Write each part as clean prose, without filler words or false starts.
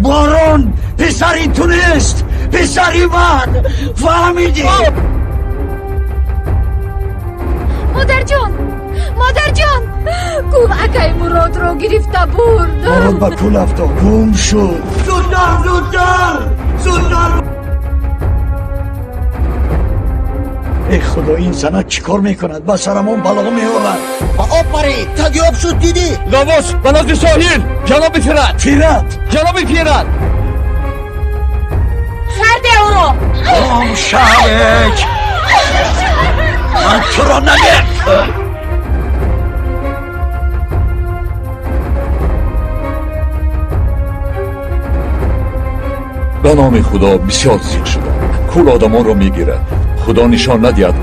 بارون پسری تو نیست، پسری من، فهمیدی؟ مادر جان، مادر جان، کوه اکای مراد رو گرفته برد. مراد با کول افتاد، گم شد. زودتر زودتر زودتر. ای خدا، این زنک چیکار میکند؟ با سرمون بلا میآورد. با آب پرید، تگی آب شد دیدی؟ لاباس به نزد ساحل. جناب پیرت، پیرت، جناب پیرت. سرده او رو. گم شوید، من تو را نمی. به نام خدا بسیار زیق شدم. کل آدمان را میگیرد. خدا نشان ندید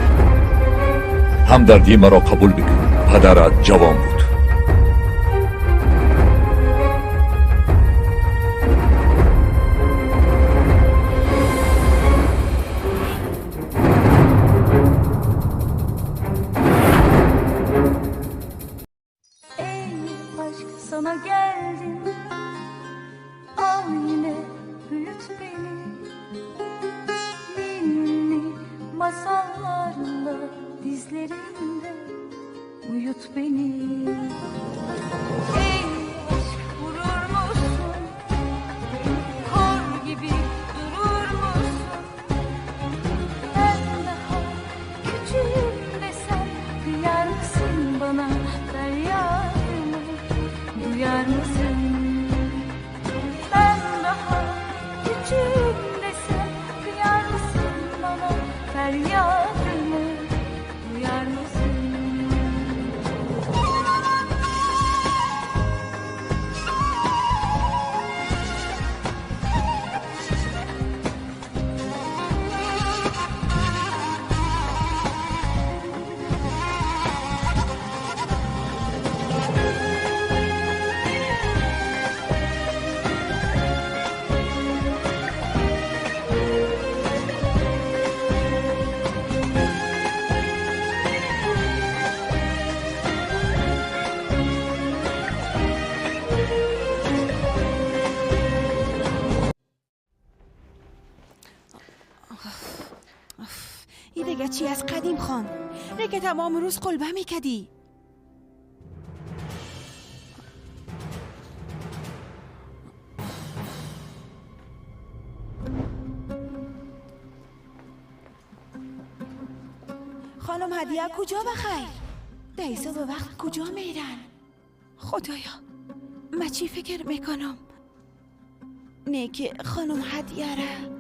همدردی مرا قبول بکن. پدرت جوان بود. Masallarla dizlerinde uyut beni. Ey aşk, vurur musun? Kor gibi durur musun? Ben daha küçüğüm desem kıyar mısın bana? Feryadımı duyar mısın? Ben daha küçüğüm desem kıyar mısın bana? Feryadımı duyar mısın? چی از قدیم خان؟ نه که تمام روز قلبه میکدی. خانم هدیه کجا بخیر؟ دیسا به وقت کجا میرن؟ خدایا من چی فکر میکنم؟ نه که خانم هدیه را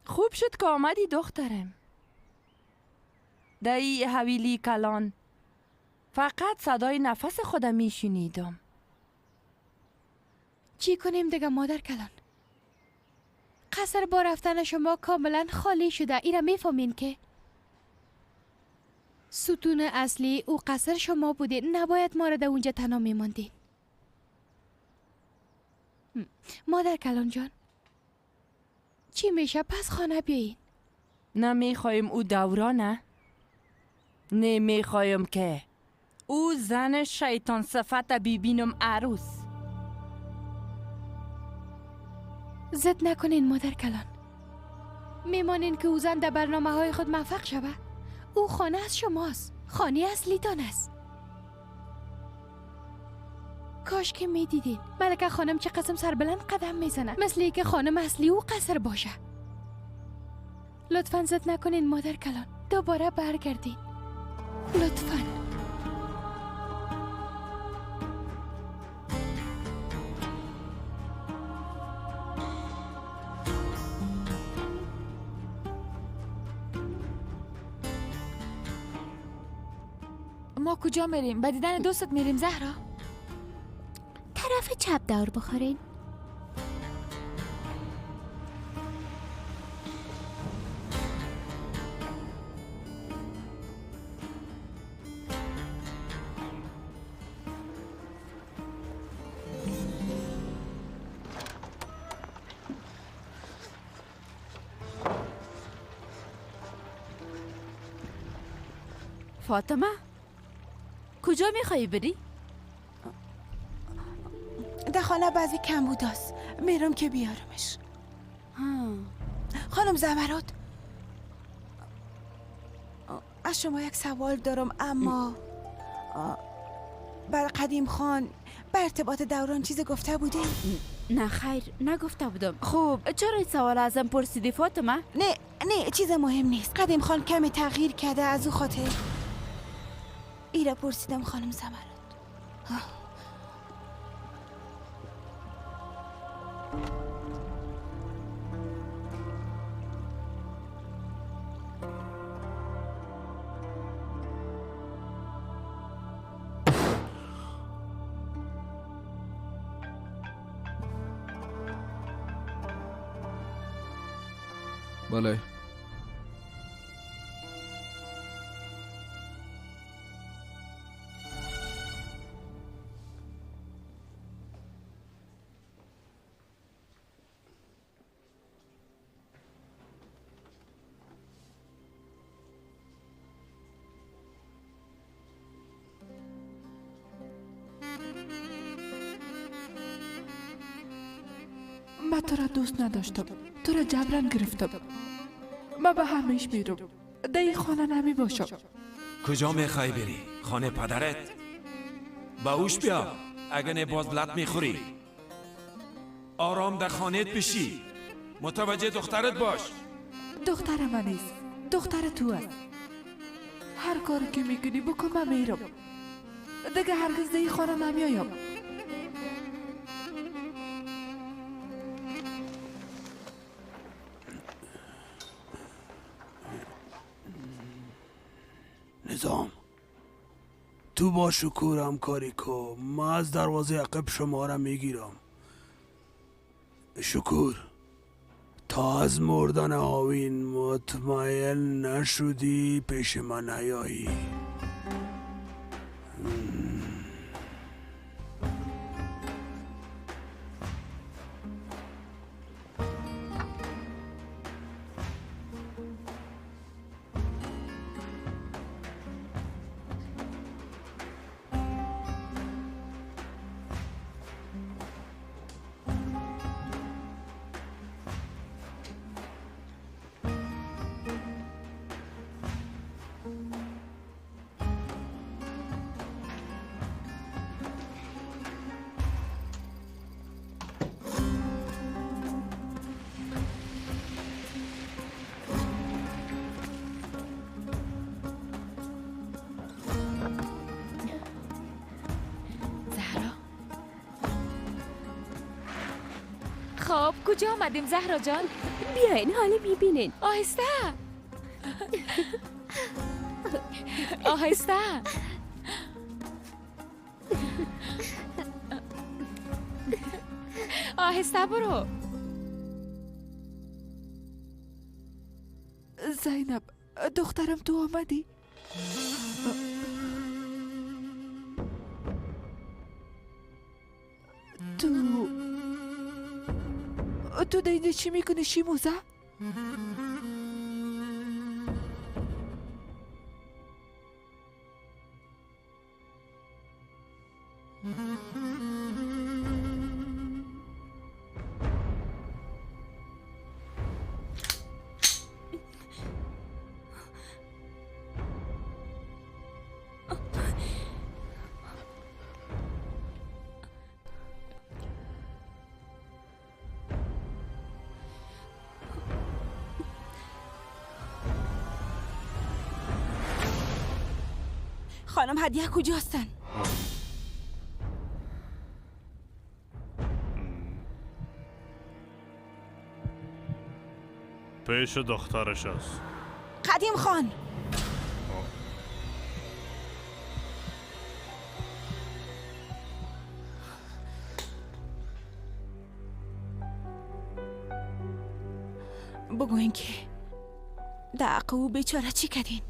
خوب شد که آمدی دخترم. در حویلی کلان فقط صدای نفس خودم میشنیدم. چی کنیم دیگه مادر کلان؟ قصر با رفتن شما کاملا خالی شده. ایره میفهمین که ستون اصلی او قصر شما بوده. نباید ما را در اونجا تنها میماندین. مادر کلان جان، چی میشه پس خانه بیایین؟ نه میخوایم او دورانه، نه میخوایم که او زن شیطان صفت ببینم عروس. زد نکنین مادر کلان. میمانین که او زن در برنامه های خود موفق شوه. او خانه از شماست، خانه اصلیتان است. کاش که میدیدین ملکه خانم چه قسم سربلند قدم میزنه، مثل که خانم اصلی او قصر باشه. لطفاً زد نکنین مادر کلان، دوباره برگردین لطفاً. ما کجا میریم؟ به دیدن دوستت میریم زهرا؟ طرف چپ دور بخورین. فاطمه کجا میخوایی بری؟ در خانه بعضی کم بوداست، میرم که بیارمش. خانم زمرد، از شما یک سوال دارم، اما بر قدیم خان بر ارتباط دوران چیز گفته بودی؟ نه خیر، نگفته بودم. خب چرا این سوال ازم پرسیدی فاطمه؟ نه نه، چیز مهم نیست. قدیم خان کمی تغییر کرده، از او خاطر ایره پرسیدم خانم زمرد. بله. من تو را دوست نداشتم، تو را جبران گرفتم. من به همیش میرم، در این خانه نمی باشم. کجا میخوای بری؟ خانه پدرت؟ با اوش بیا، اگه نه باز لط میخوری. آرام در خانهت بشی، متوجه دخترت باش. دختر من نیست، دختر تو است. هر کاری که میکنی بکن، من میرم دیگه، هرگز در این خانه نمیایم. نظام، تو با شکور همکاری کن، من از دروازه عقب شما را میگیرم. شکور، تا از مردن آوین مطمئن نشدی پیش من نیایی. خب کجا آمدیم زهرا جان؟ بیاین حالا میبینین. آهسته آهسته. آهسته برو. زینب دخترم تو آمدی؟ تو در اینجا چی میکنی شیموزه؟ خانم هدیه کجاستن؟ پیش دخترش است. قدیم خان، بگوین که در او بیچاره چی کردین؟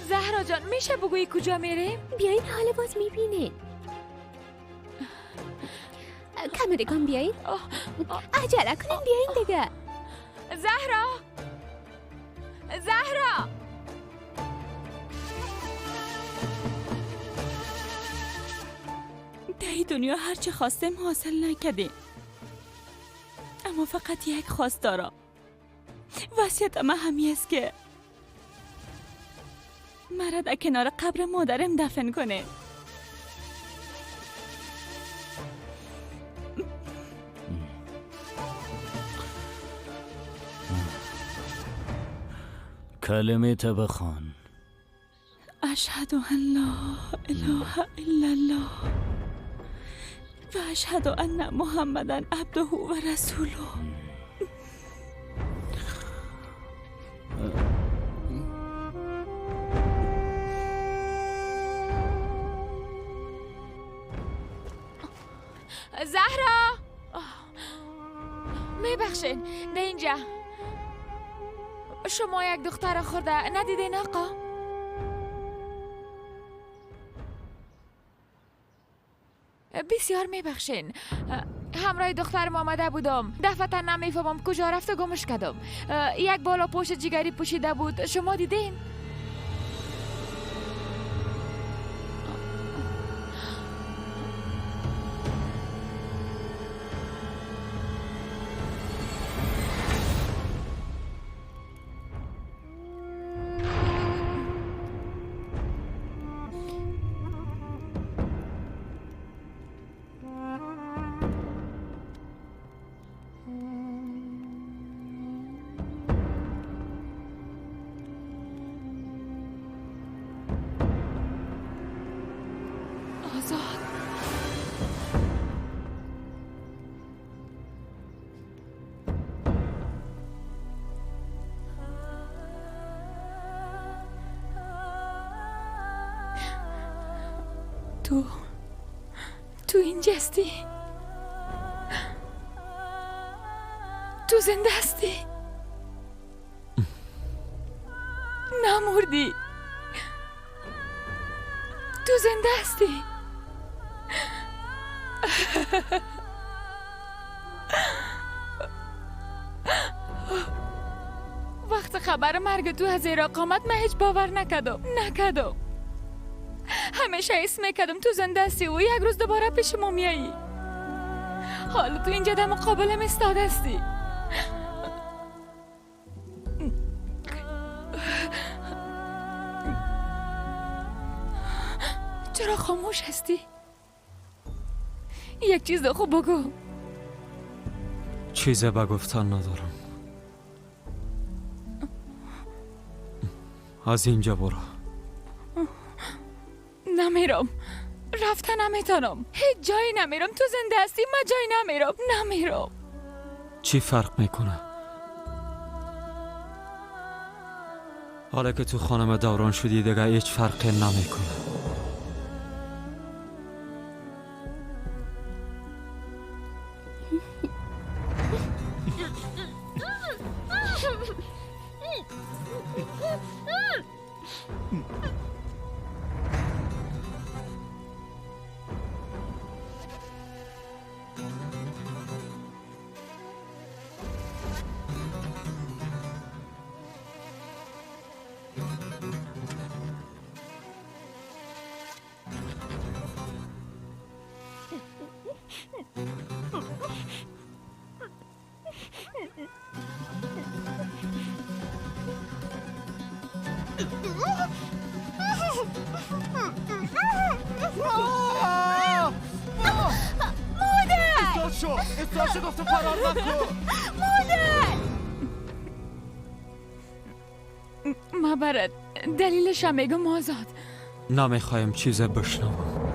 زهرا جان میشه بگویی کجا میریم؟ بیاین حالا باز میبینین. کم دیگه بیاین. عجله کنین بیاین دیگه. زهرا، زهرا، در این دنیا هرچه خواستیم حاصل نکردیم، اما فقط یک خواست دارم. وصیت ما همی است که مرا در کنار قبر مادرم دفن کنه. کلمه تا بخوان. اشهد ان لا اله الا الله و اشهد ان محمدا عبده و رسوله. زهرا میبخشین، ده اینجا شما یک دختر خورده ندیدین آقا؟ بسیار میبخشین، همراه دخترم آمده بودم، دفعتا نمیفهمم کجا رفت و گمش کردم. یک بالا پوش جگری پوشیده بود، شما دیدین؟ تو اینجا هستی؟ تو زنده هستی؟ نمردی؟ تو زنده هستی؟ وقت خبر مرگ تو از عراق آمد من هیچ باور نکردم. همیشه اسم میکردم تو زنده هستی و یک روز دوباره پیش ما میایی. حالا تو اینجا در مقابلم ایستاده هستی. چرا خاموش هستی؟ یک چیز خوب بگو. چیز به گفتن ندارم. از اینجا برو. نمیرم، رفته نمیتونم، هیچ جایی نمیرم. تو زنده هستی، من جایی نمیرم. چی فرق میکنه؟ حالا که تو خانم دوران شدی دیگه هیچ فرقی نمیکنه. مادر! استاد شو گفت فرار نکن. مادر! ما برات دلیلش هم میگم آزاد. نمیخوایم چیز بشنوم.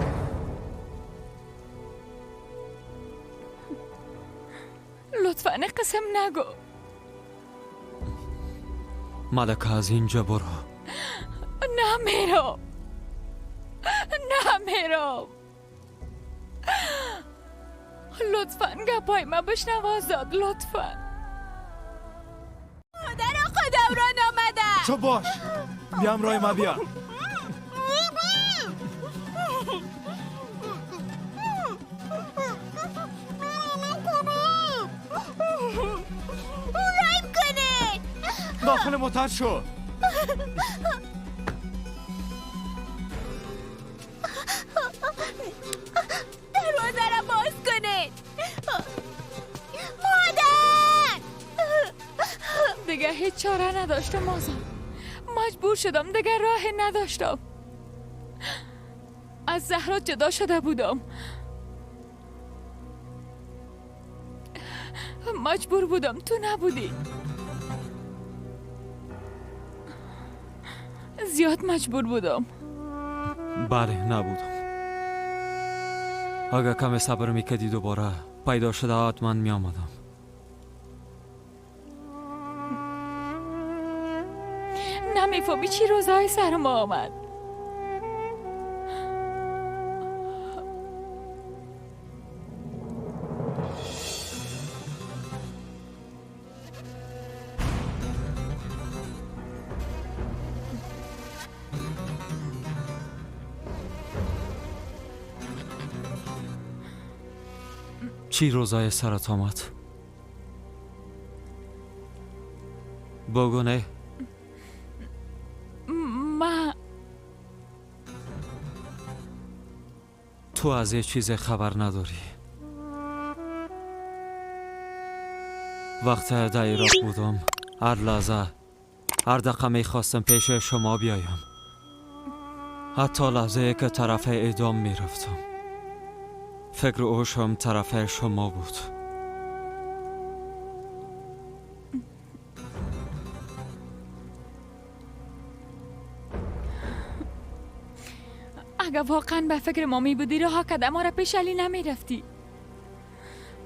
لطفا قسم نگو. ملکه از اینجا برو. نمیرم، نمیرم. لطفا گپای ما بشنو آزاد، لطفا. مادر آقا دوران آمده. چو باش، بیام رای ما بیا. رایم کنه. داخل موتر شو. دروازه را باز کنید. مادر! دیگه هیچ چاره نداشتم آزاد، مجبور شدم، دیگه راه نداشتم. از زهرا جدا شده بودم، مجبور بودم. تو نبودی، زیاد مجبور بودم. بله نبودم. اگر کم صبر میکردی دوباره پیدا شده حتما میآمدم. نمیفهمی چی روزهای سر ما آمد. چی روزای سرت آمد؟ بگو. نه ما تو از یه چیز خبر نداری. وقتی در عراق بودم هر لحظه هر دقیقه میخواستم پیش شما بیایم، حتی لحظه که طرف اعدام میرفتم فکر اوشم طرف شما بود. اگه واقعا به فکر ما می بودی رها کده ما را پیش علی نمی رفتی،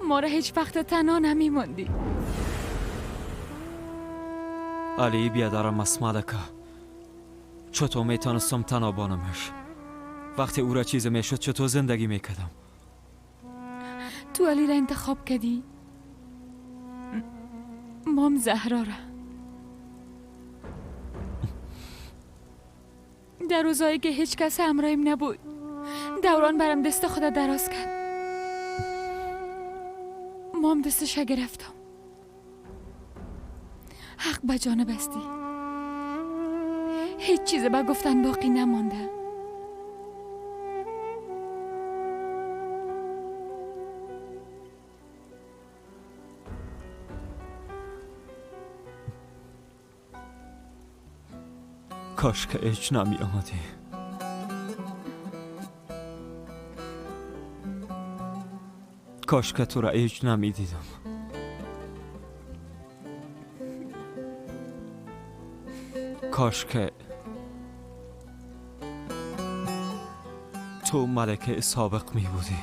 ما را هیچ وقت تنها نمی ماندی. علی بیادرم است ملکه، چطور می تانستم تنها بانمش؟ وقتی او را چیز می شد چطور زندگی می کدم؟ تو علی را انتخاب کردی، مام زهرا را. در روزایی که هیچ کس همراهیم نبود دوران برم دست خدا دراز کرد، مام دستش گرفتم. حق به جانب استی، هیچ چیز به گفتن باقی نمانده. کاش که هیچ نمی آمدی. کاش که تو را هیچ نمی دیدم. کاش که تو ملکه سابق می بودی.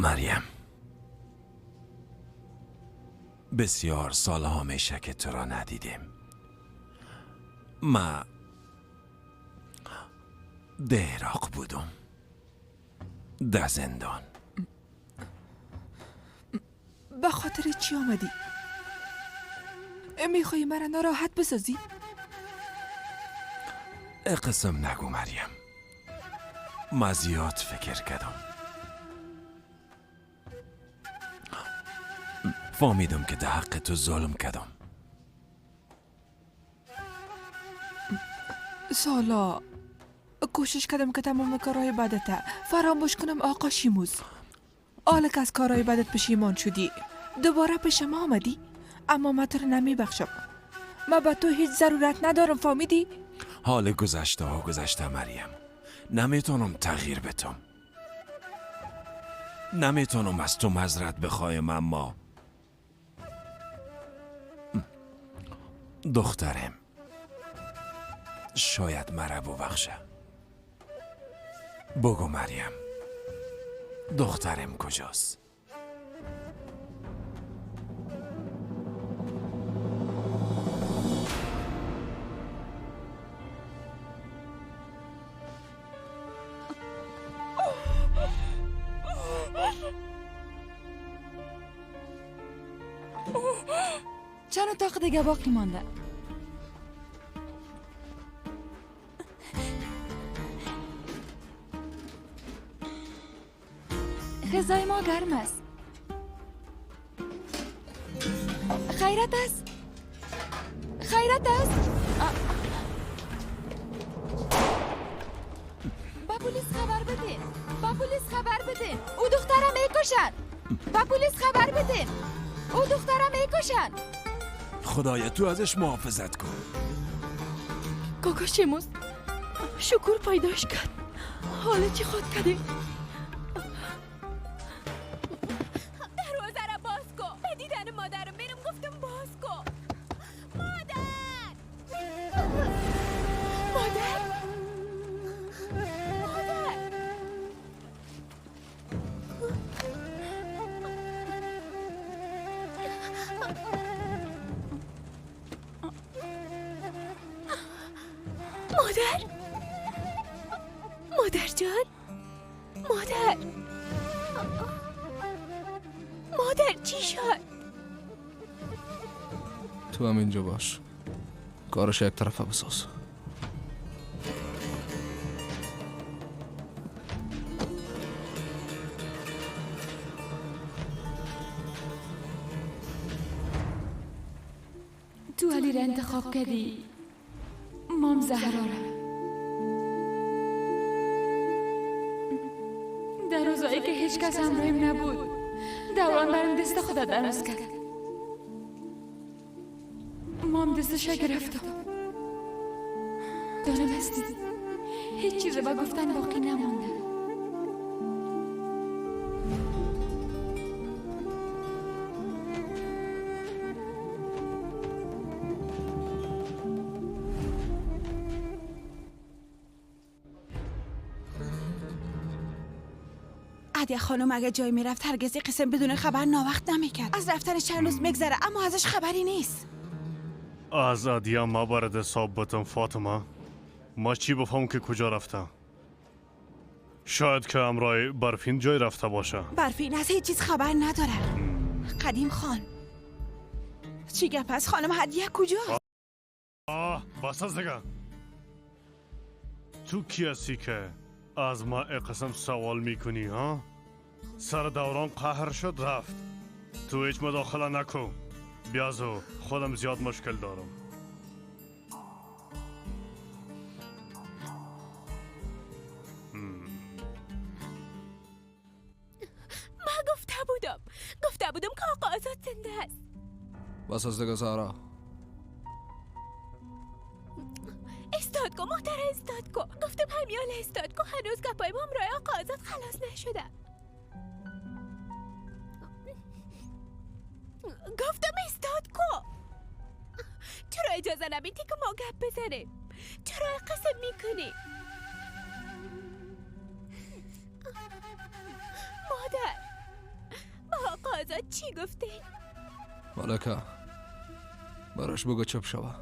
مریم، بسیار سالها میشه که تو را ندیدیم. ما ده عراق بودم، ده زندان. به خاطر چی آمدی؟ میخوایی مرا ناراحت بسازی؟ قسم نگو مریم، ما زیاد فکر کردم، فهمیدم که در حق تو ظلم کردم. سالا کوشش کردم که تمام کارهای بدت فراموش کنم آقا شیموز. حالا که از کارهای بدت پشیمان شدی دوباره پیش ما آمدی، اما من تو رو نمیبخشم. من به تو هیچ ضرورت ندارم، فهمیدی؟ حال گذشته ها گذشته مریم، نمیتونم تغییر بدم، نمیتونم از تو معذرت بخوایم، اما دخترم شاید مرا ببخشه. بگو مریم، دخترم کجاست؟ چند اتاق دیگه باقی مانده. غذای ما گرم است. خیرت است، خیرت است. با پلیس خبر بدین، با پلیس خبر بدین، او دخترم میکشن. با پلیس خبر بدین، او دخترم میکشن. خدایا تو ازش محافظت کن. کاکا شیموز شکر پیداش کرد. حالا چی خود کردیم؟ دروازه را باز کن. به دیدن مادرم میرم. گفتم باز کن. مادر، مادر، مادر. مادر، مادر جان، مادر، مادر چی شد؟ تو هم اینجا باش، کارش یک طرفه بساز. تو علی را انتخاب کردی، مام زهرا را. در روزایی که هیچ کس همراهیم نبود، دوران برم دست خدا دراز کرد. مام دستش گرفتم. دانم هستی هیچ چیز با گفتن باقی نمانده. عدیه خانم اگه جای میرفت هرگز قسم بدون خبر ناوقت نمیکرد. از رفتنش چند روز میگذره اما ازش خبری نیست. از عدیه ما باید حساب بتم فاطمه. ما چی بفهم که کجا رفته؟ شاید که امرای برفین جای رفته باشه. برفین از هیچ چیز خبر نداره. قدیم خان چی گپ است؟ خانم هدیه کجاست؟ آه بس از دیگه. تو کی هستی که از ما قسم سوال میکنی ها؟ سر دوران قهر شد رفت. تو هیچ مداخله نکن. بیازو خودم زیاد مشکل دارم. من گفته بودم که آقا آزاد زنده است. بس از دیگه زهرا. استاد کو مادر، استاد کو. گفتم همیال استاد کو. هنوز گپای ما همراه آقا آزاد خلاص نشده. گفتم استاد کو. چرا اجازه نمیدی که ما گپ بزنیم؟ چرا قسم میکنی؟ مادر با آقا آزاد چی گفتی؟ ملکه براش بگو چپ شوه.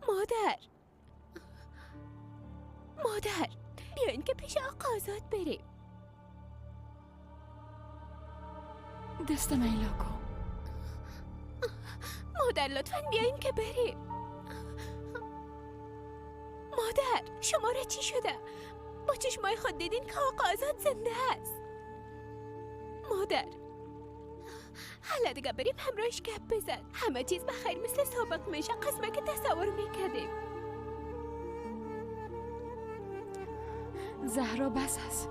مادر، مادر، بیاین که پیش آقا آزاد بریم. دست من ایلا کن. مادر لطفاً بیاین که بریم. مادر شما را چی شده؟ با چشمای خود دیدین که آقا آزاد زنده است. مادر حالا دیگه بریم همراهش گپ بزن. همه چیز بخیر مثل سابق میشه، قسمه که تصور میکردیم. زهرا بس است.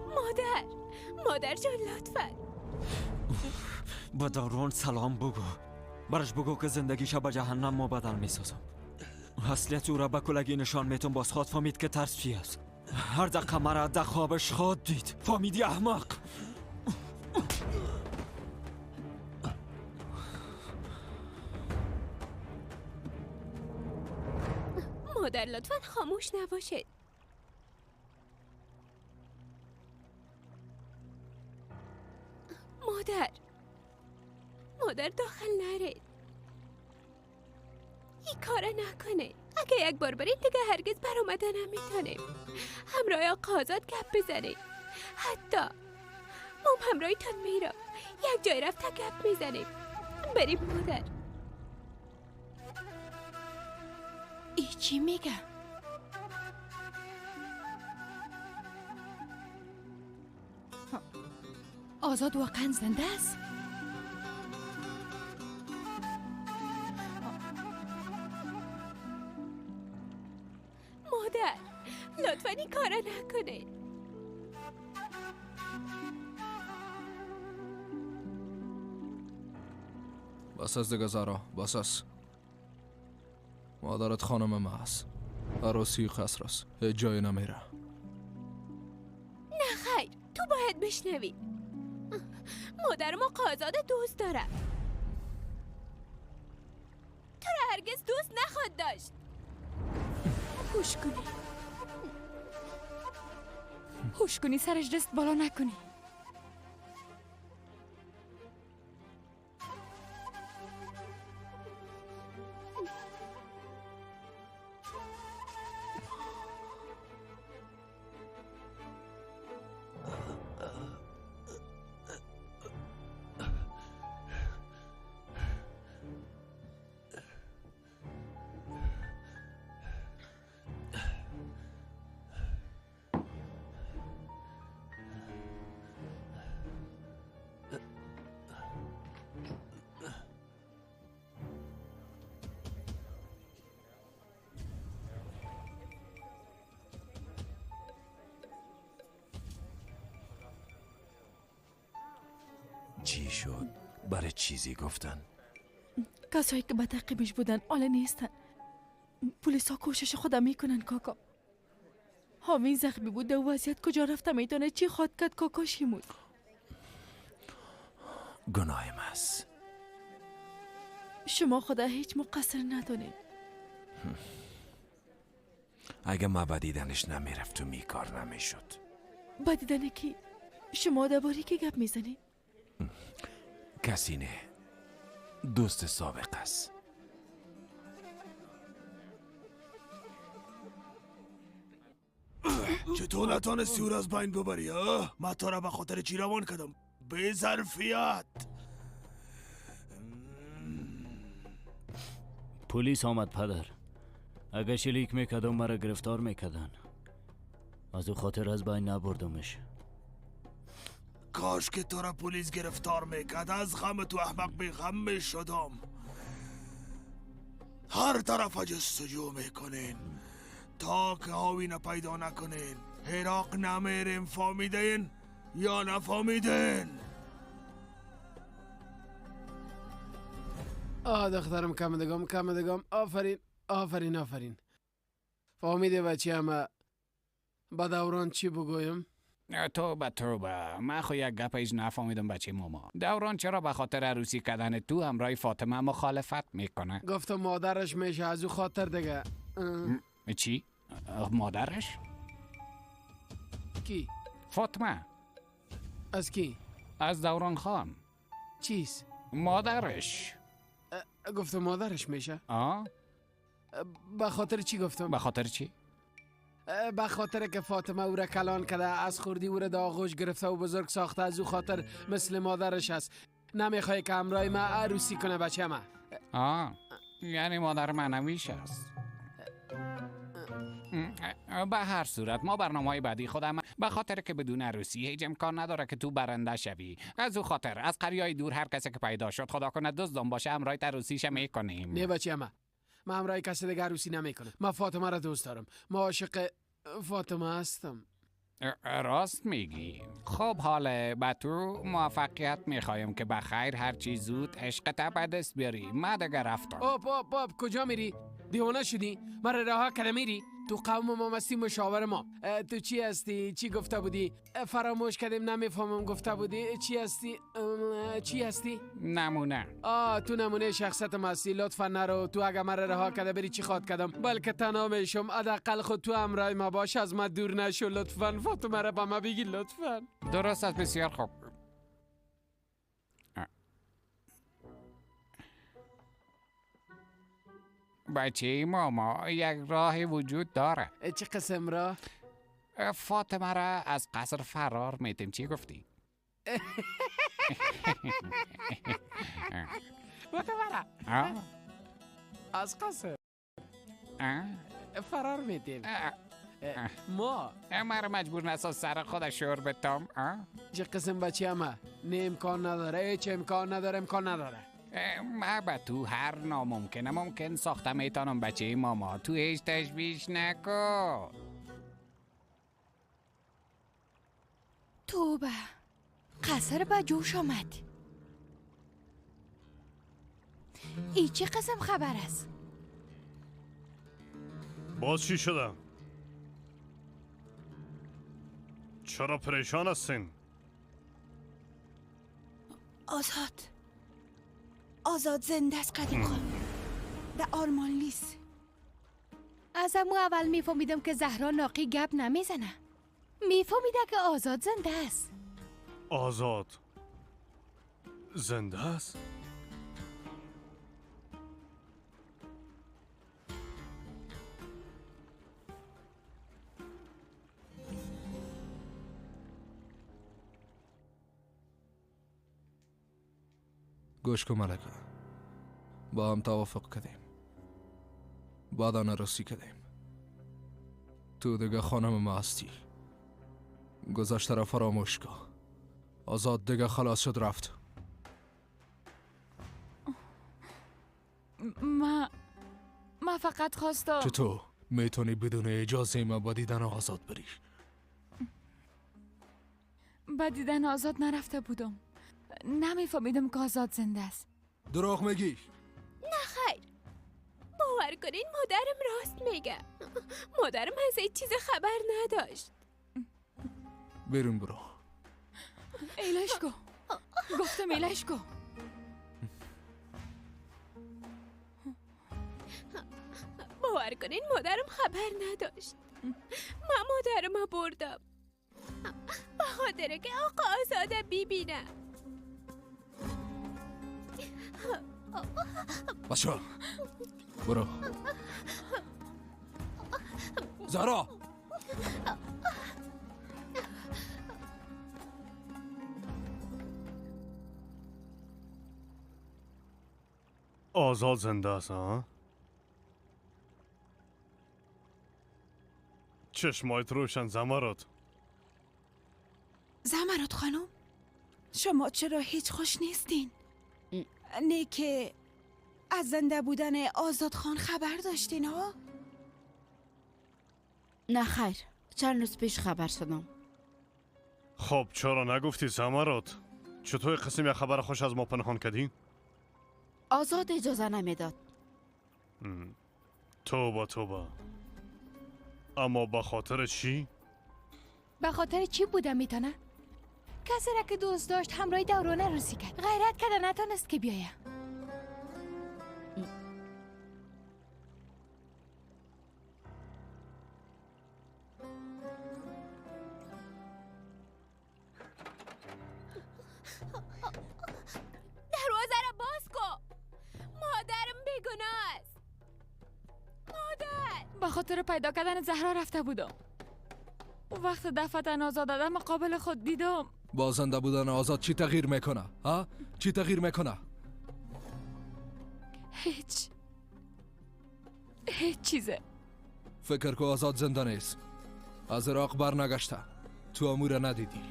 مادر، مادر جان لطفا. با دوران سلام بگو، برش بگو که زندگیش به جهنم مبدل میسازم. اصلیت او را به کلگی نشان میتون. باز خواد فهمید که ترس چی است. هر دقیقه مرا در خوابش خواد دید. فهمیدی احمق؟ مادر لطفا خاموش نباشید. مادر، مادر داخل نرید. این کار نکنه. اگه یک بار برید دیگه هرگز برآمده نمیتونیم. همراه آقا آزاد گپ بزنید. حتی مام همراهیتان میرم. یک جای رفته گپ میزنیم. بریم مادر. ای چی میگه؟ آزاد واقعا زنده است؟ مادر لطفا این کارا نکنه. بس از دیگه زهرا، بس از. مادرت خانم ما است. عروسی قصر است، هیچ جایی نمیره. نه خیر، تو باید بشنوی. مادر ما آزاد دوست داره. تو را هرگز دوست نخواد داشت. هوش کنی، هوش کنی، سرش دست بالا نکنی. چی شد؟ برای چیزی گفتن؟ کسایی که به تعقیبش بودن حالا نیستن. پلیس ها کوشش خودم میکنن کاکا. حامی زخمی بود و وضعیت کجا رفته میتونه چی خواد کرد کاکا شیمود. گناه ماست. شما خدا هیچ مقصر ندونید. اگه ما به دیدنش نمیرفت و میکار نمیشد. با دیدن کی؟ شما درباره کی گپ میزنید؟ کسی نه، دوست سابق است. چطور نتانستی او را از بین ببری؟ ها؟ من تو را به خاطر چی روان کردم؟ به ظرفیت. پلیس آمد پدر. اگه شلیک میکردم مرا گرفتار میکردن. از او خاطر از بین نبردمش. کاش که تو را پلیس گرفتار میکرد. از غم تو احمق بی غم میشدم. هر طرف جستجو میکنین تا که آوینه پیدا نکنین. عراق نمیریم. فهمیدین یا نفهمیدین؟ آه دخترم کم دگم کم دگم. آفرین آفرین آفرین. فهمیده بچه همه با دوران چی بگویم؟ توبه توبه، من خو یک گپ ایش نفهمیدم بچه ماما. دوران چرا به خاطر عروسی کردن تو همراه فاطمه مخالفت میکنه؟ گفتم مادرش میشه از او خاطر دیگه. چی؟ مادرش؟ کی؟ فاطمه. از کی؟ از دوران خان. چیز؟ مادرش. گفتم مادرش میشه؟ آه؟ به خاطر چی گفتم؟ به خاطر چی؟ به خاطر که فاطمه او را کلان کرده، از خوردی او را در آغوش گرفته و بزرگ ساخته، از او خاطر مثل مادرش است. نمیخوای که همراه ما عروسی کنه بچه ما. یعنی مادر معنویش است. به هر صورت ما برنامه‌های بعدی خودم به خاطر که بدون عروسی هیچ امکان نداره که تو برنده شوی. از او خاطر از قریای دور هر کسی که پیدا شد خدا کنه دزدم باشه همراه عروسیش میکنیم. نه بچه ما، من همراه کسی دیگه عروسی نمیکنم. من فاطمه را دوست دارم، من عاشق فاطمه هستم. راست میگی. خب حالا به تو موفقیت میخوایم که بخیر هر چی زود عشقت به دست بیاری. من دیگه رفتم. اوپ اوپ اوپ، کجا میری؟ دیوانه شدی؟ مرا رها کرده میری؟ تو قوم ما هستی، مشاور ما. تو چی هستی؟ چی گفته بودی؟ فراموش کردیم، نمیفهمم گفته بودی چی هستی؟ چی هستی؟ نمونه. تو نمونه شخصیت ما هستی. لطفا نرو. تو اگه مرا رها کرده بری چی خواد کردم؟ بلکه تنها میشم. حداقل خود تو همراه ما باش، از ما دور نشو لطفا. فاطمه را به ما بگی لطفا. درست است، بسیار خوب. بچه ماما یک راه وجود داره. چه قسم راه؟ فاطمه را از قصر فرار میتیم. چی گفتی؟ فاطمه را از قصر فرار میتیم. ما مرا مجبور نساز سر خود شور بتم. چه قسم بچه ما؟ نه امکان نداره، هیچ امکان نداره، امکان نداره. ما به تو هر ناممکنه ممکن ساخته میتونم بچه ماما، تو هیچ تشویش نکن. توبه، قصر به جوش آمد. ای چه قسم خبر است؟ باز چی شده؟ چرا پریشان هستین؟ آزاد، آزاد زنده است قدیم خان، در آرمان لیس. از امو اول میفهمیدم که زهرا ناقی گپ نمیزنه. میفهمیده که آزاد زنده است. آزاد زنده است؟ گوش کن ملکه، با هم توافق کردیم، بعدا عروسی کردیم. تو دیگه خانم ما هستی، گذشته را فراموش کن. آزاد دیگه خلاص شد رفت. ما فقط خواستم. چطور میتونی بدون اجازه ما با دیدن آزاد بری؟ با دیدن آزاد نرفته بودم، نمیفهمیدم که آزاد زنده است. دروغ میگی؟ نه خیر، باور کنین مادرم راست میگه. مادرم از هیچ چیز خبر نداشت. بیرون برو. ایلش کو، گفتم ایلش کو. باور کنین مادرم خبر نداشت. من مادرم بردم به خاطر که آقا آزاده ببینه. بچه برو. زهرا، آزاد زنده است ها؟ چشمایت روشن زمرد. زمرد خانم، شما چرا هیچ خوش نیستین؟ نه که از زنده بودن آزاد خان خبر داشتین ها؟ نه خیر، چند روز پیش خبر شدم. خب چرا نگفتی زمرد؟ چطور قسم یه خبر خوش از ما پنهان کردی؟ آزاد اجازه نمیداد. توبه توبه. اما به خاطر چی؟ به خاطر چی بودم میتونه؟ کسی را که دوست داشت همراه دورانه روسی کرد، غیرت کرده نتانست که بیایه. دروازه را باز کن، مادرم بیگناه است. به خاطر پیدا کردن زهرا رفته بودم. وقت دفعتا آزاد در مقابل خود دیدم. با زنده بودن آزاد چی تغییر میکنه؟ ها؟ چی تغییر میکنه؟ هیچ چیزه. فکر کو آزاد زنده نیست، از عراق بر نگشته، تو امور ندیدی.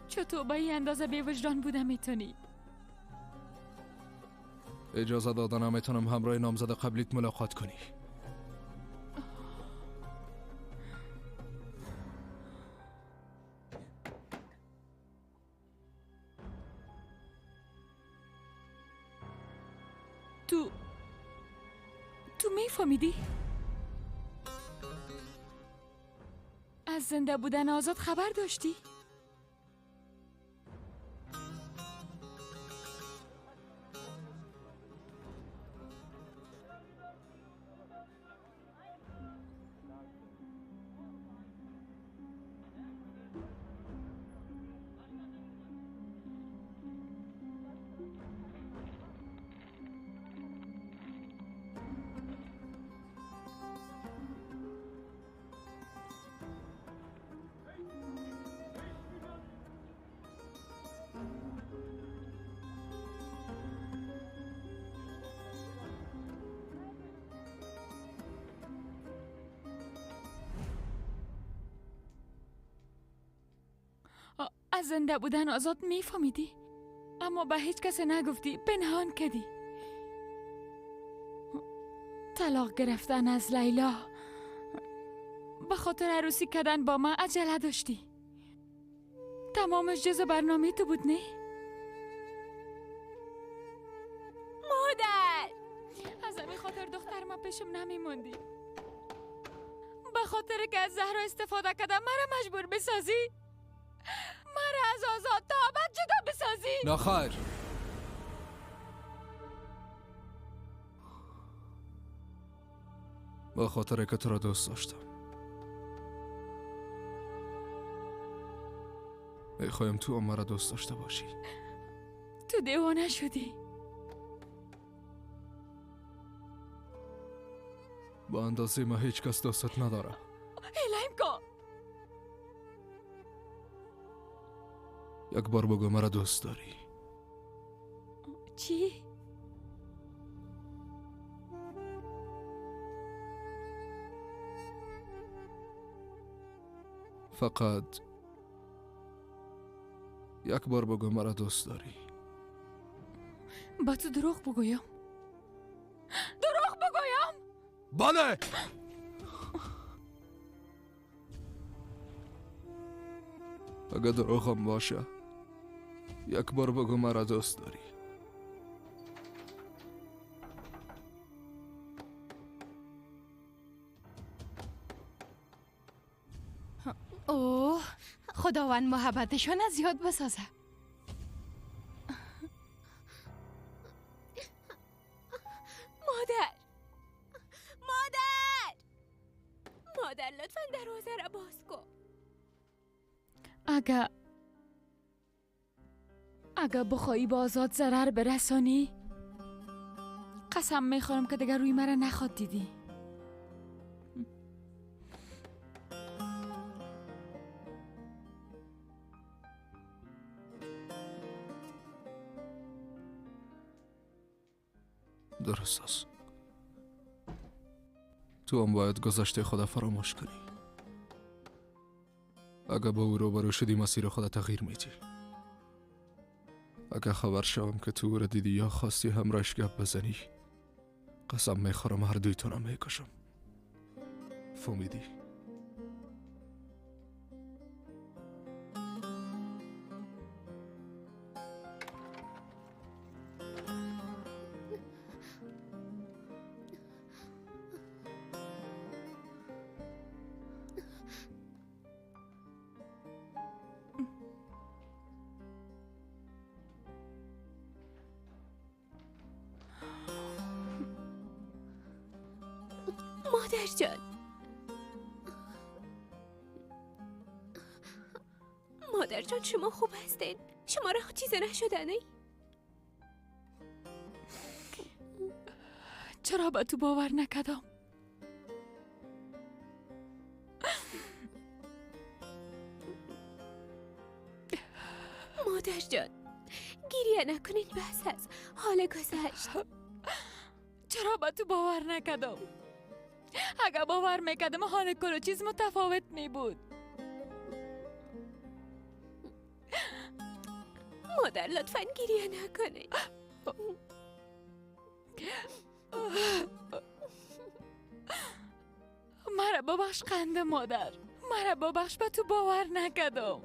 چطور به این اندازه بی وجدان بوده میتونی؟ اجازه دادن نمیتونم همراه نامزد قبلیت ملاقات کنی. تو میفهمیدی؟ از زنده بودن آزاد خبر داشتی؟ از زنده بودن آزاد میفهمیدی، اما به هیچ کس نگفتی، پنهان کردی. طلاق گرفتن از لیلا به خاطر عروسی کردن با من عجله داشتی. تمامش جز برنامه تو بود، نه؟ مادر، از همین خاطر دختر ما پیشم نمیموندی. به خاطر که از زهرا استفاده کردم مرا مجبور بسازی، مرا از آزاد تا ابد جدا بسازی. نه خیر، به خاطر که تو را دوست داشتم. میخوایم تو هم مرا دوست داشته باشی. تو دیوانه شدی. با اندازه ما هیچ کس دوستت نداره. الهیم کن. یک بار بگو مرا دوست داری. چی؟ فقط یک بار بگو مرا دوست داری. با تو دروغ بگویم؟ دروغ بگویم؟ بله. اگه دروغم باشه یک بار بگو مرا دوست داری. اوه، خداوند محبتشان از یاد بسازه. مادر، مادر، مادر، لطفا دروازه را باز کن. اگه بخوایی با آزاد ضرر برسانی، قسم میخورم که دیگر روی مرا نخواد دیدی. درست است. تو هم باید گذشته خود فراموش کنی. اگه با او روبرو شدی مسیر خود تغییر میدی. اگه خبر شوم که تو او را دیدی یا خواستی همراهش گپ بزنی، قسم میخورم هر دویتونم میکشم. فهمیدی؟ مادر جان، مادر جان، شما خوب هستین؟ شما را چیز نشده نه؟ چرا به تو باور نکردم؟ مادر جان گریه نکنین، بس از حال گذشت. چرا به تو باور نکردم؟ اگه باور میکردم حال کل چیز متفاوت می بود. مادر لطفا گریه نکنین. مرا ببخش قند مادر، مرا ببخش، به تو باور نکردم.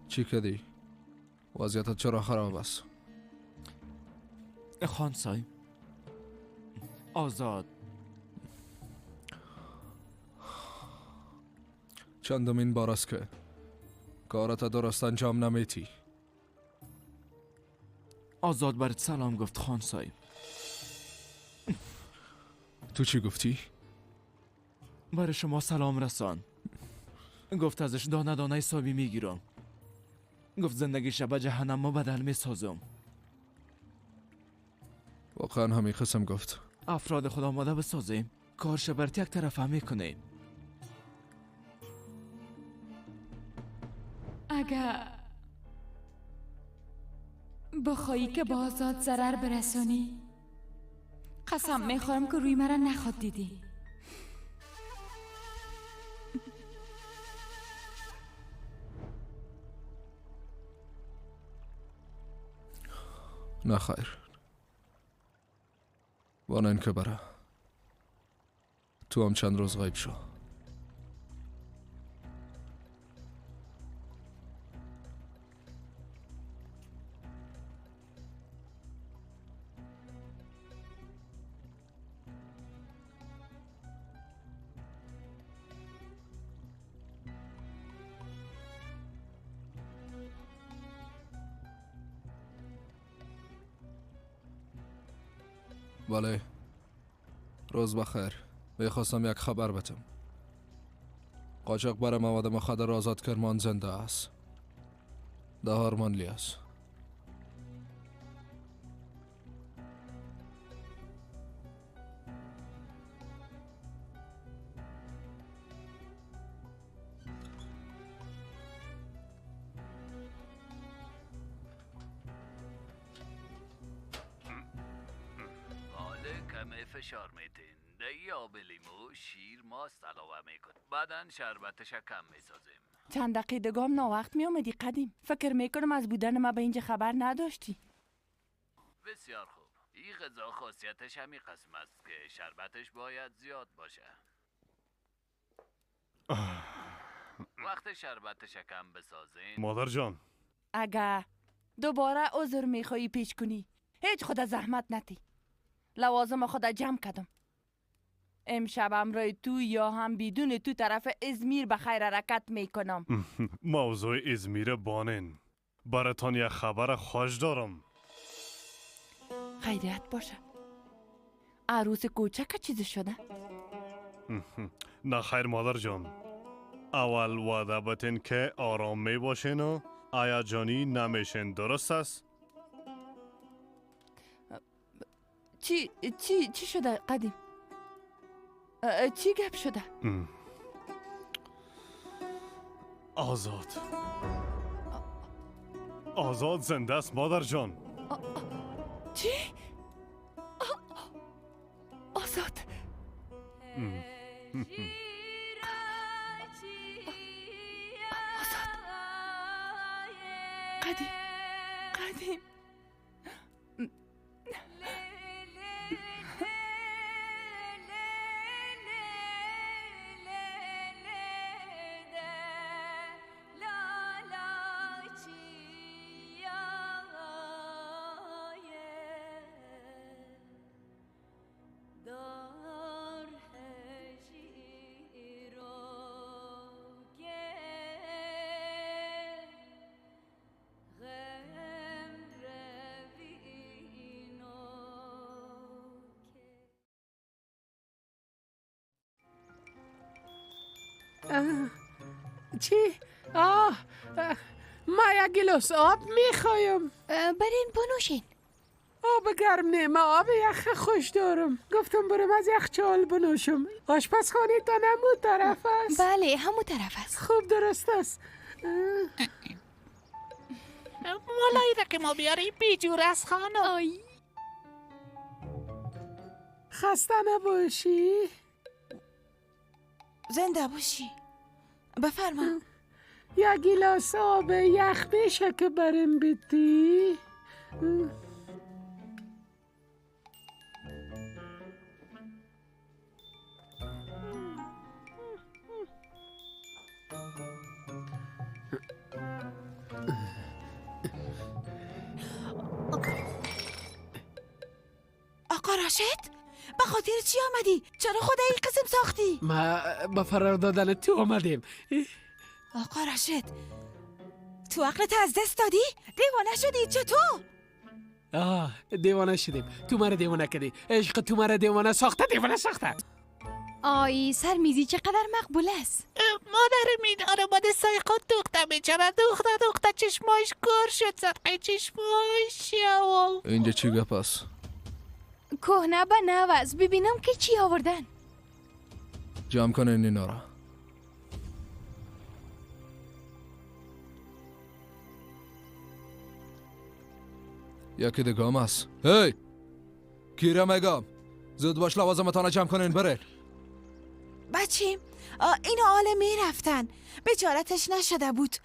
چی کردی؟ وضعیتت چرا خراب است؟ خان صاحب، آزاد چندمین بار است که کارت درست انجام نمیتی. آزاد برات سلام گفت خان صاحب. تو چی گفتی؟ برای شما سلام رسان. گفت ازش دانه دانه حسابی میگیرم. گفت زندگیش به جهنم مبدل میسازم. واقعا همین قسم گفت. افراد خود آماده بسازیم، کارش برات یک طرف هم میکنیم. اگر بخواهی که با آزاد ضرر برسانی، قسم میخورم که روی مرا نخواد دیدی. نه خیر، وانه این که بره تو هم چند روز غیب شو. بله، روز بخیر. میخواستم یک خبر بدم. قاچاقبر مواد مخدر آزاد کرمان زنده است. ده هارمانلی است. فشار میتین دی آب لیمو شیر ماست علاوه میکن، بعدا شربتش کم میسازیم. چند دقیقه دگام ناوقت میامدی قدیم. فکر میکنم از بودن ما به اینجا خبر نداشتی. بسیار خوب. این غذا خاصیتش همین قسم است که شربتش باید زیاد باشه. وقت شربتش کم بسازین. مادر جان، اگه دوباره عذر میخوایی پیش کنی، هیچ خود زحمت نتی. لوازم خود جمع کردم. امشب امرای تو یا هم بدون تو طرف ازمیر به خیر حرکت میکنم. موضوع ازمیر بانین. براتان یک خبر خوش دارم. خیریت باشه. عروس کوچک چیزی شده؟ نه خیر مادر جان. اول وعده بتین که آرام می باشین و هیجانی نمیشین، درست است؟ چی چی چی شده قدیم؟ چی گپ شده؟ آزاد، آزاد زنده است مادر جان. چی؟ آزاد. آزاد. قدیم، قدیم. چی؟ آه ما یک گیلاس آب میخوایم. برین بنوشین. آب گرم نه، ما آب یخ خوش دارم. گفتم برم از یخچال بنوشم. آشپزخانه تا همون طرف است. بله همون طرف است. خوب درست است. مالایی را که ما بیاریم بیجور است خانم. آی. خسته نباشی. زنده باشی. بفرما. یک گیلاس آب یخ میشه که بریم بیتی؟ آقا راشد، به خاطر چی آمدی؟ چرا خود این قسم ساختی؟ ما با فرار دادن تو آمدیم. آقا راشد، تو عقلت از دست دادی؟ دیوانه شدی چطور؟ آه دیوانه شدیم. تو مرا دیوانه کردی. عشق تو مرا دیوانه ساخته، دیوانه ساخته. آی سر میزی چقدر مقبول است. مادر میداره با دستای خود دوخته بیچاره، دوخته دوخته چشماش کور شد، صدقه چشماش. اینجا چی گپ است؟ کهنه به نو است. ببینم که چی آوردن. جمع کنین اینا را. یکی دیگه هم است. هی کیره میگم زود باش لوازمتان جمع کنین برین. بچیم این آله میرفتن، بیچارتش نشده بود.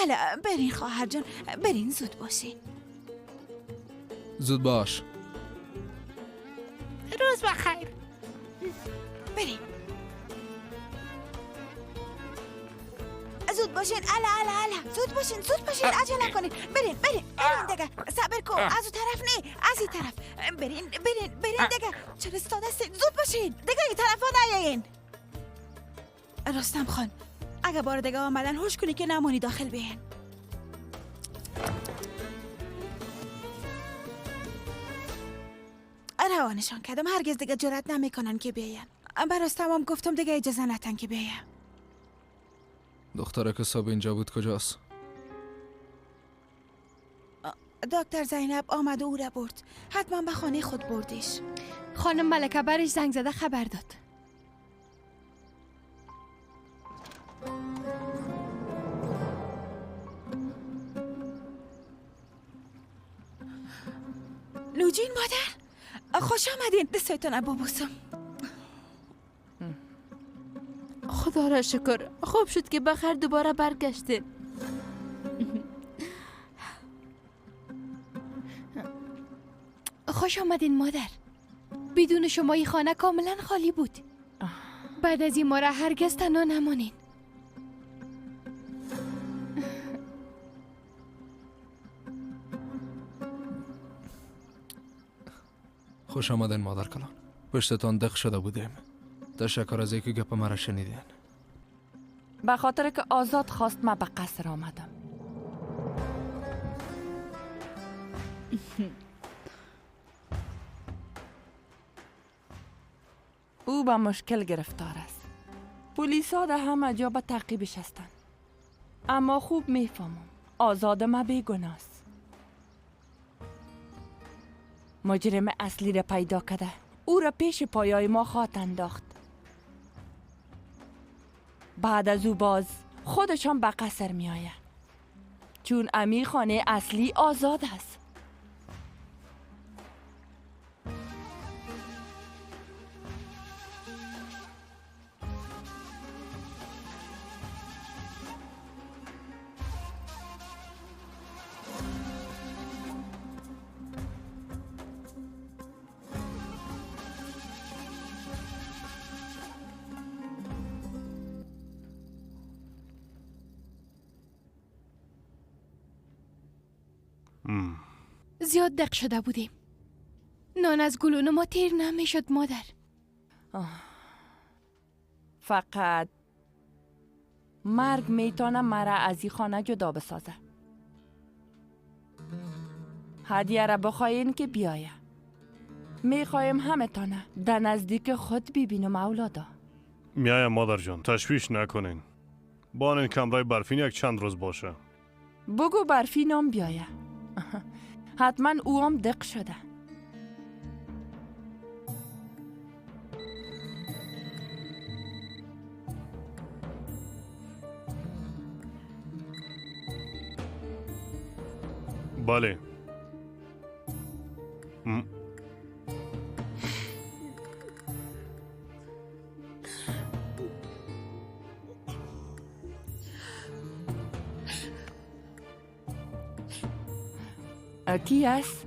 الا برین خواهر جان، برین زود باشین. زود باش. روز بخیر. برین زود باشین. الا الا الا زود باشین، زود باشین، عجله نکنین. برین برین برین دیگه، صبر کن. از اون طرف نه، از این طرف. برین برین برین دیگه. چرا استاده هستین؟ زود باشین دیگه، این طرفا نیاین. رستم خان، اگه بار دیگه آمدن هوش کنی که نمونی داخل بیاین. روانشان کردم، هرگز دیگه جرأت نمیکنن که بیاین. برای هم گفتم دیگه اجازه نتن که بیاین. دختره که صبح اینجا بود کجاست؟ دکتر زینب آمد و او را برد. حتما به خانه خود بردش. خانم ملکه برش زنگ زده خبر داد. نوجین مادر، خوش آمدین. دستتون ببوسم. خدا را شکر، خوب شد که بخیر دوباره برگشتین. خوش آمدین مادر. بدون شما این خانه کاملا خالی بود. بعد از این ما را هرگز تنها نمانین. خوش آمدین مادر کلان. پشتتان دق شده بودیم. تشکر از اینکه گپ مرا شنیدین. به خاطر که آزاد خواست ما به قصر آمدم. او به مشکل گرفتار است. پلیسا در همه جا به تعقیبش هستند. اما خوب میفهمم آزاد ما بیگناه است. مجرم اصلی را پیدا کرده. او را پیش پایای ما خواهد انداخت. بعد از او باز خودشان به قصر می آید. چون امی خانه اصلی آزاد است. زیاد دق شده بودیم. نان از گلون ما تیر نمیشد مادر. فقط مرگ میتونه مرا از این خانه جدا بسازه. هدیه را بخواین که بیایه. میخوایم همه تانه در نزدیک خود ببینم اولادا. میایم مادر جان، تشویش نکنین. با این کمرای برفین یک چند روز باشه. بگو برفین هم بیایه. حتما او هم دق شده. بله. کی است؟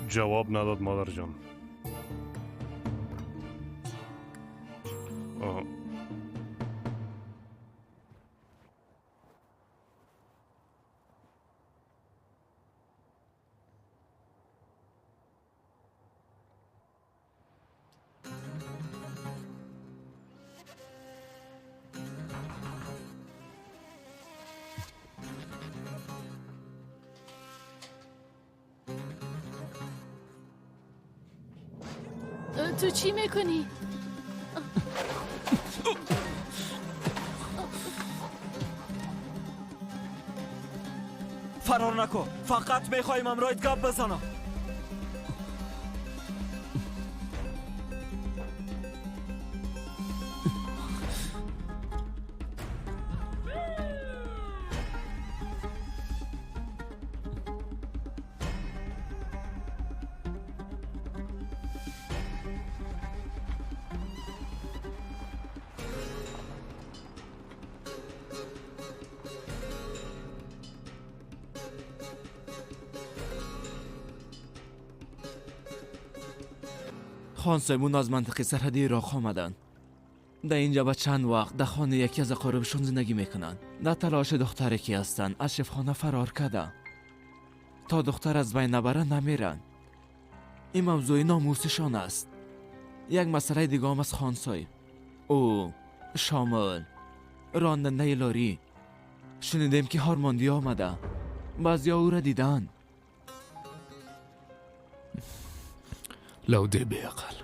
جواب نداد مادر جان. تو چی میکنی؟ فرار نکن، فقط میخوایم امرایت گپ بزنم. خان صاحبون از منطقه سرحدی عراق آمدند. در اینجا به چند وقت در خانه یکی از اقاربشون زندگی میکنند. در تلاش دختری که هستند از شفخانه فرار کرده. تا دختر از بین نبره نمیرن. این موضوع ناموسشان است. یک مسئله دیگه هم از خان صاحب. او شامل راننده لاری. شنیدیم که هارماندی آمده. بعضیا او را دیدن. لوده بیعقل،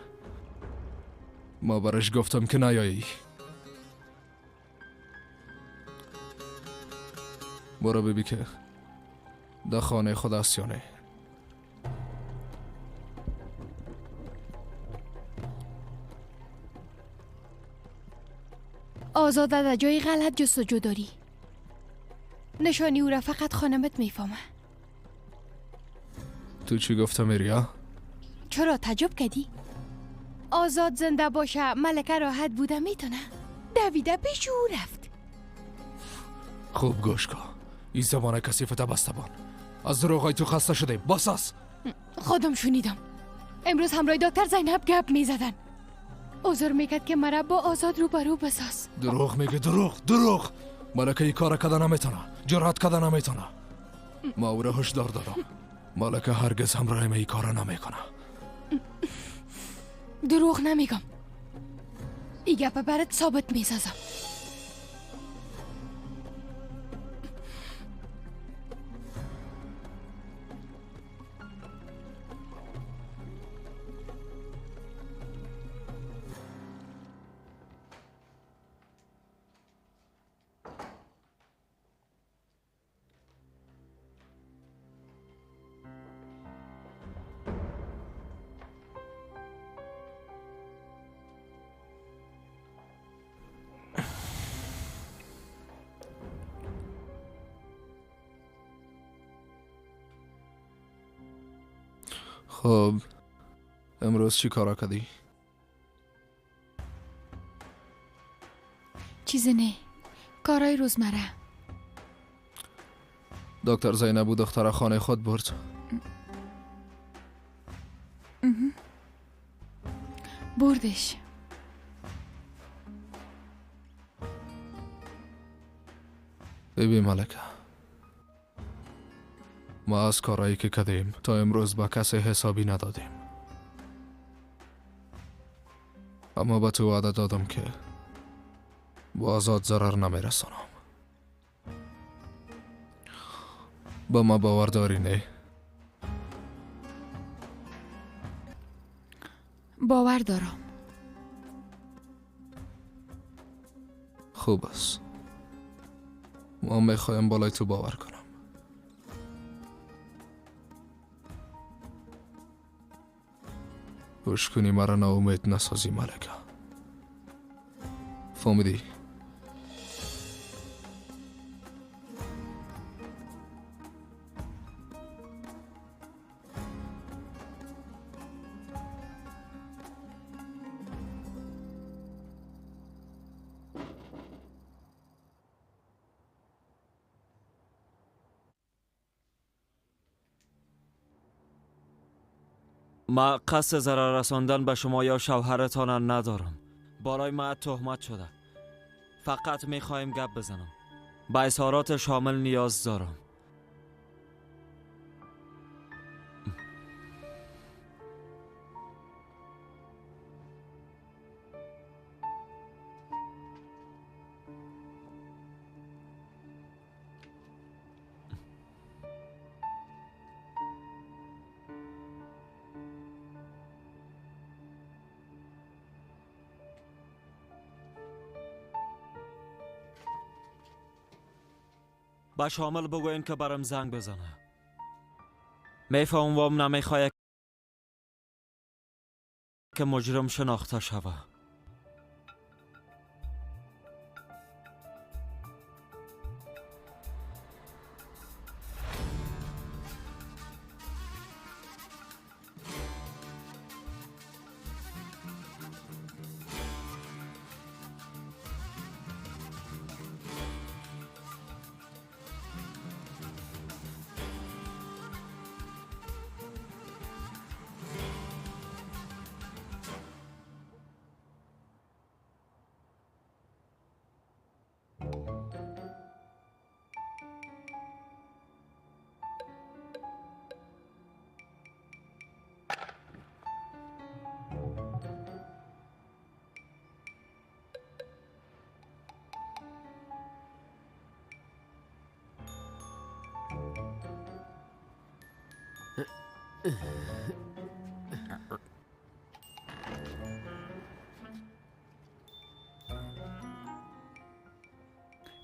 ما برش گفتم که نیایی. برو ببی که در خانه خود است یا نه. آزاده در جای غلط جستجو داری. نشانی او را فقط خانمت میفهمه. تو چی گفتم میریا؟ چرا تعجب کردی؟ آزاد زنده باشه ملکه راحت بوده میتونه. دویده پیش او رفت. خوب گوش کن، این زبان کثیفت بسته بان. از دروغای تو خسته شده. باس است. خودم شنیدم امروز همراه دکتر زینب گپ میزدن. عذر میکرد که مرا با آزاد روبرو بساز. دروغ میگه، دروغ دروغ. ملکه این کار کده نمیتونه، جرأت کده نمیتونه. ما او را هشدار دادم. ملکه هرگز همراه ما این کار نمیکنه. دروغ نمیگم. ای گپ برات ثابت میسازم. خب امروز چی کارا کردی؟ چیزی نه، کارای روزمره. دکتر زینب و دختر خانه خود برد. بردش. ببین ملکه، ما از کارایی که کردیم تا امروز با کسی حسابی ندادیم، اما به تو وعده دادم که با آزاد ضرر نمیرسانم. با ما باور داری نه؟ باور دارم. خوب است. ما میخوایم بالای تو باور کنم. گوش کنی مرا ناامید نسازی ملکه. فهمیدی؟ ما قصد ضرر رساندن به شما یا شوهرتان ندارم. بالای ما تهمت شده. فقط میخوایم گپ بزنم. به اظهارات شامل نیاز دارم. با شامل بگوین که برام زنگ بزنه. میفهم وام نمیخواه که مجرم شناخته شوه.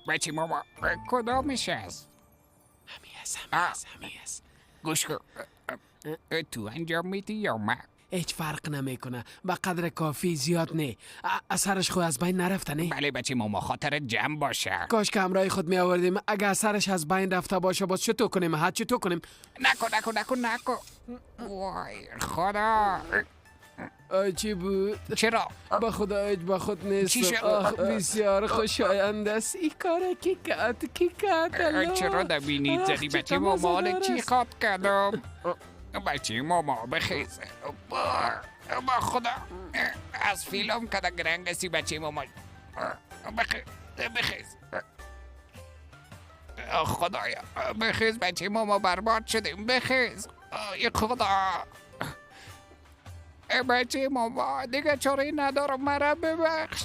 بچه ماما کدامش است؟ همی است همی است همی است. گوش کن، تو انجام میدی یا من؟ هیچ فرق نمیکنه، به قدر کافی زیاد نه. اثرش خو از بین نرفته نه؟ بله بچه ماما، خاطر جمع باشه. کاش که همراه خود می آوردیم. اگه اثرش از بین رفته باشه باز چطور کنیم؟ حد چطور کنیم؟ نکن نکن نکن نکن. وای خدا، چی بود؟ چرا؟ با خدا هیچ با خود نیستم. آخ بسیار خوشایند است این کار. کی کرد؟ کی کرد؟ چرا دبینید زدی بچه ماما؟ حالا چی خواب کردم؟ بچه ماما بخیز. با خدا از فیلم کده گرنگ سی بچه ماما. بخیز. خدایا بخیز بچه ماما، برباد شدیم. بخیز ای خدا. بچه ماما دیگه چاره ندارم، مرا ببخش.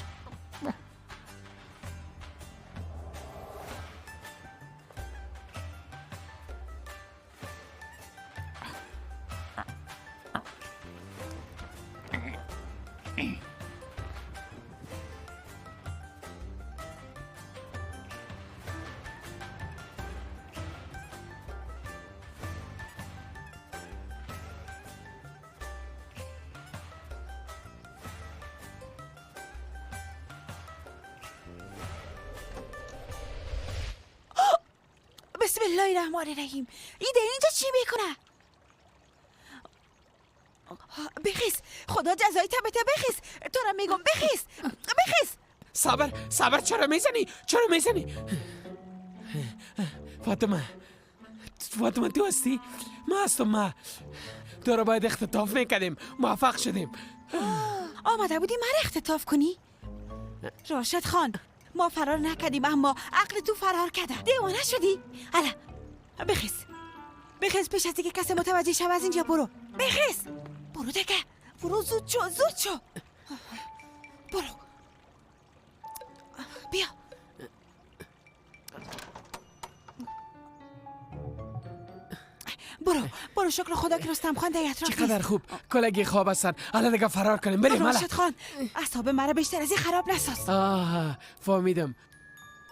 بسم الله الرحمن الرحیم. ایده اینجا چی میکنه؟ بخیز، خدا جزای تبته. بخیز، تو را میگم بخیز، بخیز. صبر صبر، چرا میزنی؟ چرا میزنی؟ فاطمه، فاطمه تو هستی؟ ما هستم. ما تو را باید اختطاف میکردیم، موفق شدیم. آمده بودی من اختطاف کنی؟ راشد خان، ما فرار نکردیم اما عقل تو فرار کرده. دیوانه شدی؟ الا بخیز، بخیز پیش از اینکه کسی متوجه شود از اینجا برو. بخیز، برو دیگه، برو زود شو، زود شو، برو. بیا. برو برو، شکر خدا که رستم خان در اطراف. چقدر خوب، کلگی خواب هستن. حالا دیگه فرار کنیم، بریم. راشد خان، اعصاب مرا بیشتر از این خراب نساز. آه فهمیدم،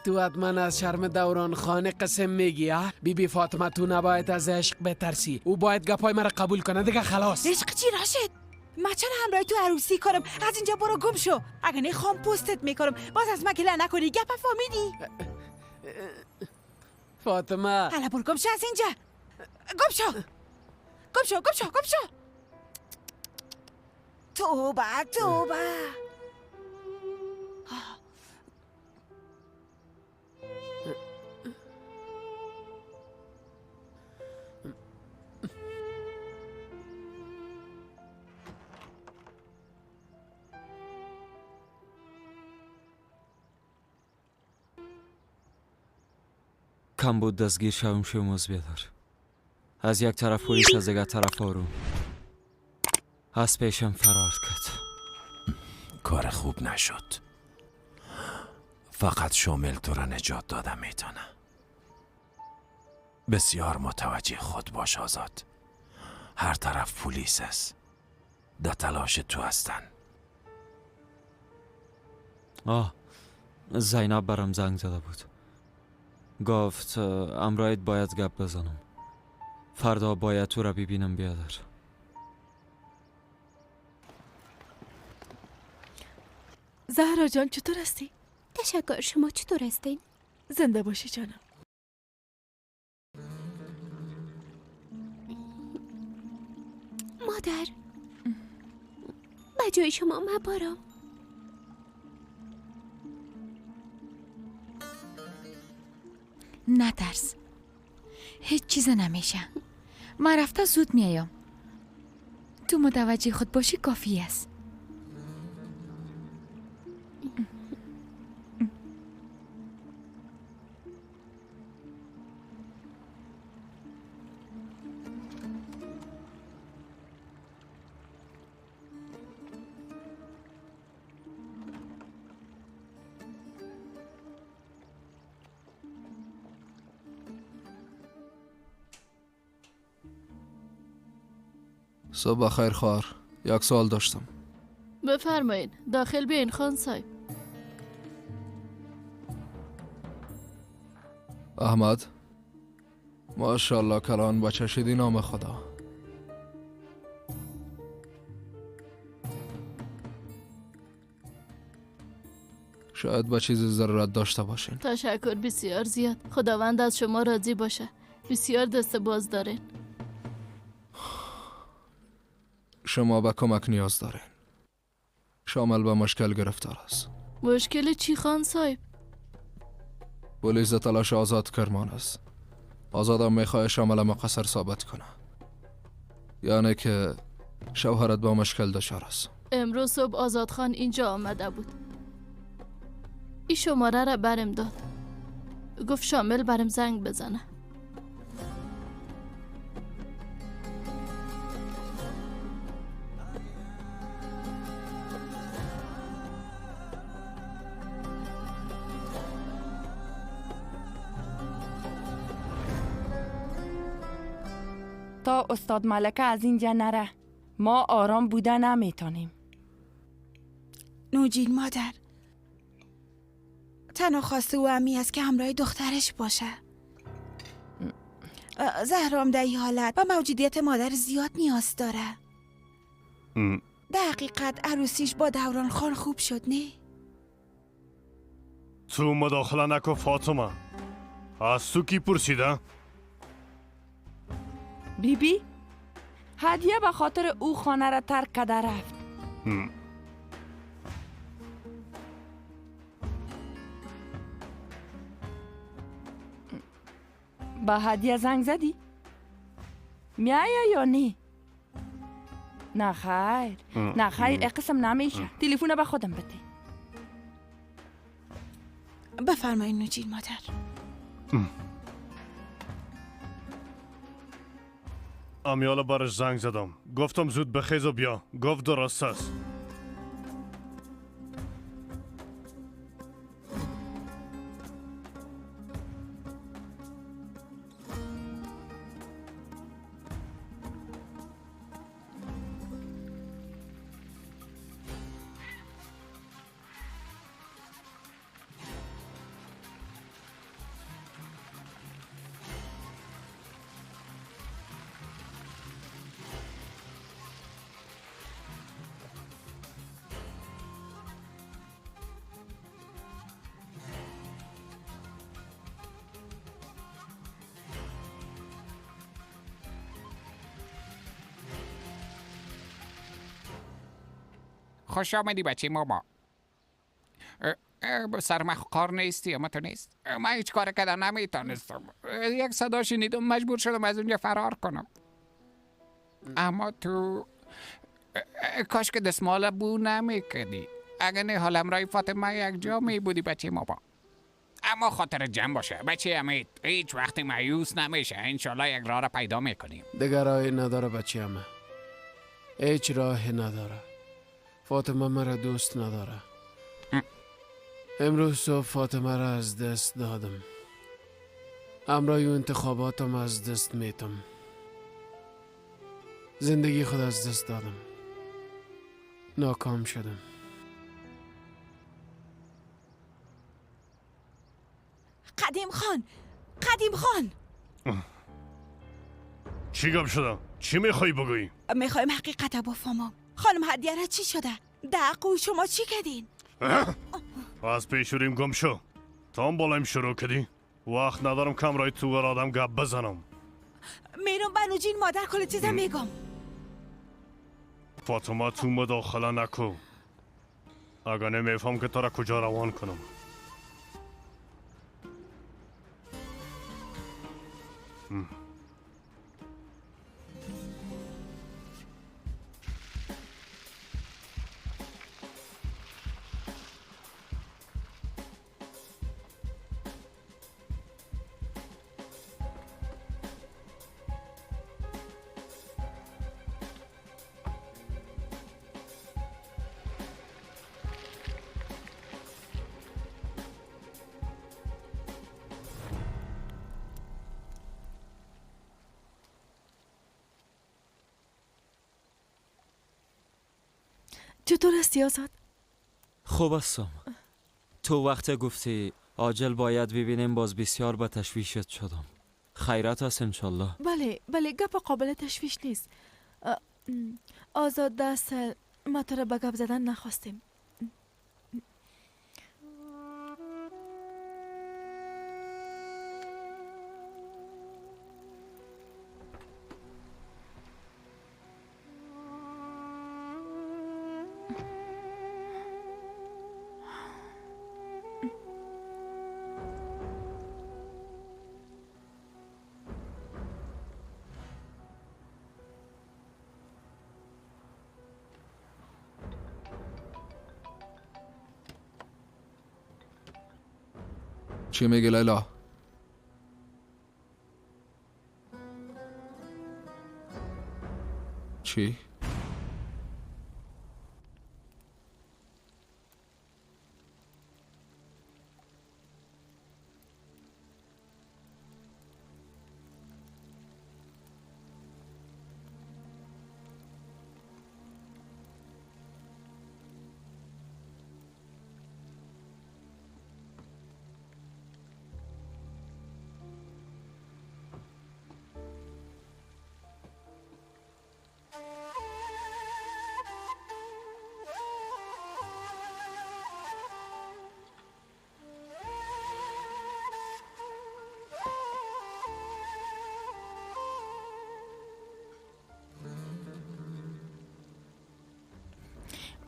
تو حتما از شرم دوران خانه قسم میگی. بی بی فاطمه، تو نباید از عشق بترسی، او باید گپای مرا قبول کنه دیگه. خلاص. عشق چی راشد؟ من چرا همراه تو عروسی کنم؟ از اینجا برو گم شو، اگه نه خام پوستت میکنم. باز از من گله نکنی، گپ فهمیدی؟ فاطمه حالا برو گم شو از اینجا، گم شو گم شو گم شو گم شو. توبه توبه. کم بود دستگیر شوم شموز بیادر. از یک طرف پلیس، از دیگر طرف آروم. از پیشم فرار کرد. کار خوب نشد. فقط شامل تو را نجات دادم میتونه. بسیار متوجه خود باش آزاد. هر طرف پلیس است، در تلاش تو هستن. آه، زینب برام زنگ زده بود، گفت امرایت باید گپ بزنم، فردا باید تو را ببینم بیادر. زهرا جان چطور هستی؟ تشکر، شما چطور هستین؟ زنده باشی جانم. مادر، به جای شما مبارم. نترس، هیچ چیز نمیشه. من رفته زود میایم. تو متوجه خود باشی کافی است. صبح خیر خواهر، یک سوال داشتم. بفرمایید داخل بیاین خان صاحب. احمد، ماشاءالله کلان بچه شدی، نام خدا. شاید به چیز ضرورت داشته باشین. تشکر بسیار زیاد، خداوند از شما راضی باشه. بسیار دست باز دارین. شما به کمک نیاز دارین. شامل به مشکل گرفتار است. مشکل چی خان صاحب؟ پلیس تلاش آزاد کرمان است. آزادم میخواه شامل مقصر ثابت کنه، یعنی که شوهرت با مشکل دچار است. امروز صبح آزاد خان اینجا آمده بود. این شماره را برم داد، گفت شامل برم زنگ بزنه. تا استاد ملکه از اینجا نره ما آرام بوده نمیتونیم. نوجین مادر، تنها خواسته او امی است که همراه دخترش باشه. زهرام در این حالت با موجودیت مادر زیاد نیاز داره. در حقیقت عروسیش با دوران خان خوب شد نه؟ تو مداخله نکن فاطمه. از تو کی پرسیده؟ بی بی، هدیه به خاطر او خانه را ترک کرده رفت. به هدیه زنگ زدی؟ میایه یا نه؟ نه خیر، نه خیر، قسم نمیشه. تلفن به خودم بده. بفرمایید نوجین مادر. امیالا برش زنگ زدم، گفتم زود بخیز و بیا، گفت درست است. خوش آمدی بچه ماما. سر من کار نیستی، اما تو نیست. من هیچ کار کردن نمیتونستم. یک صدا شنیدم مجبور شدم از اونجا فرار کنم. اما تو کاش که دستمال بو نمیکردی. اگه نه حالم رای فاطمه یک جا می بودی بچه ماما. اما خاطر جمع باشه بچه امید، هیچ وقتی مایوس نمیشه. انشالله یک راه را پیدا میکنیم. دیگر راهی نداره بچه امه، هیچ راهی نداره. فاطمه مرا دوست نداره. امروز صبح فاطمه را از دست دادم. امرای انتخاباتم از دست میتم. زندگی خود از دست دادم. ناکام شدم. قدیم خان، قدیم خان. چی گم شده؟ چی میخوای بگویی؟ میخوایم حقیقت بفهمم. خانم هدیه را چی شده؟ دعقو شما چی کردین؟ از پیشوریم گم شو. تا هم بالایم شروع کردی؟ وقت ندارم کم رای تو آدم گپ بزنم. میرم بنوجین مادر کل چیزم میگم. فاطمه تو مداخله نکو. اگه نمیفهم که تو را کجا روان کنم. چطور هستی آزاد؟ خوب هستم. تو وقت گفتی عاجل باید ببینیم باز بسیار به تشویشت شدم. خیرات است انشالله. بله بله، گپ قابل تشویش نیست. آزاد دست ما تو را به گپ زدن نخواستیم. چی میگی لیلا؟ چی؟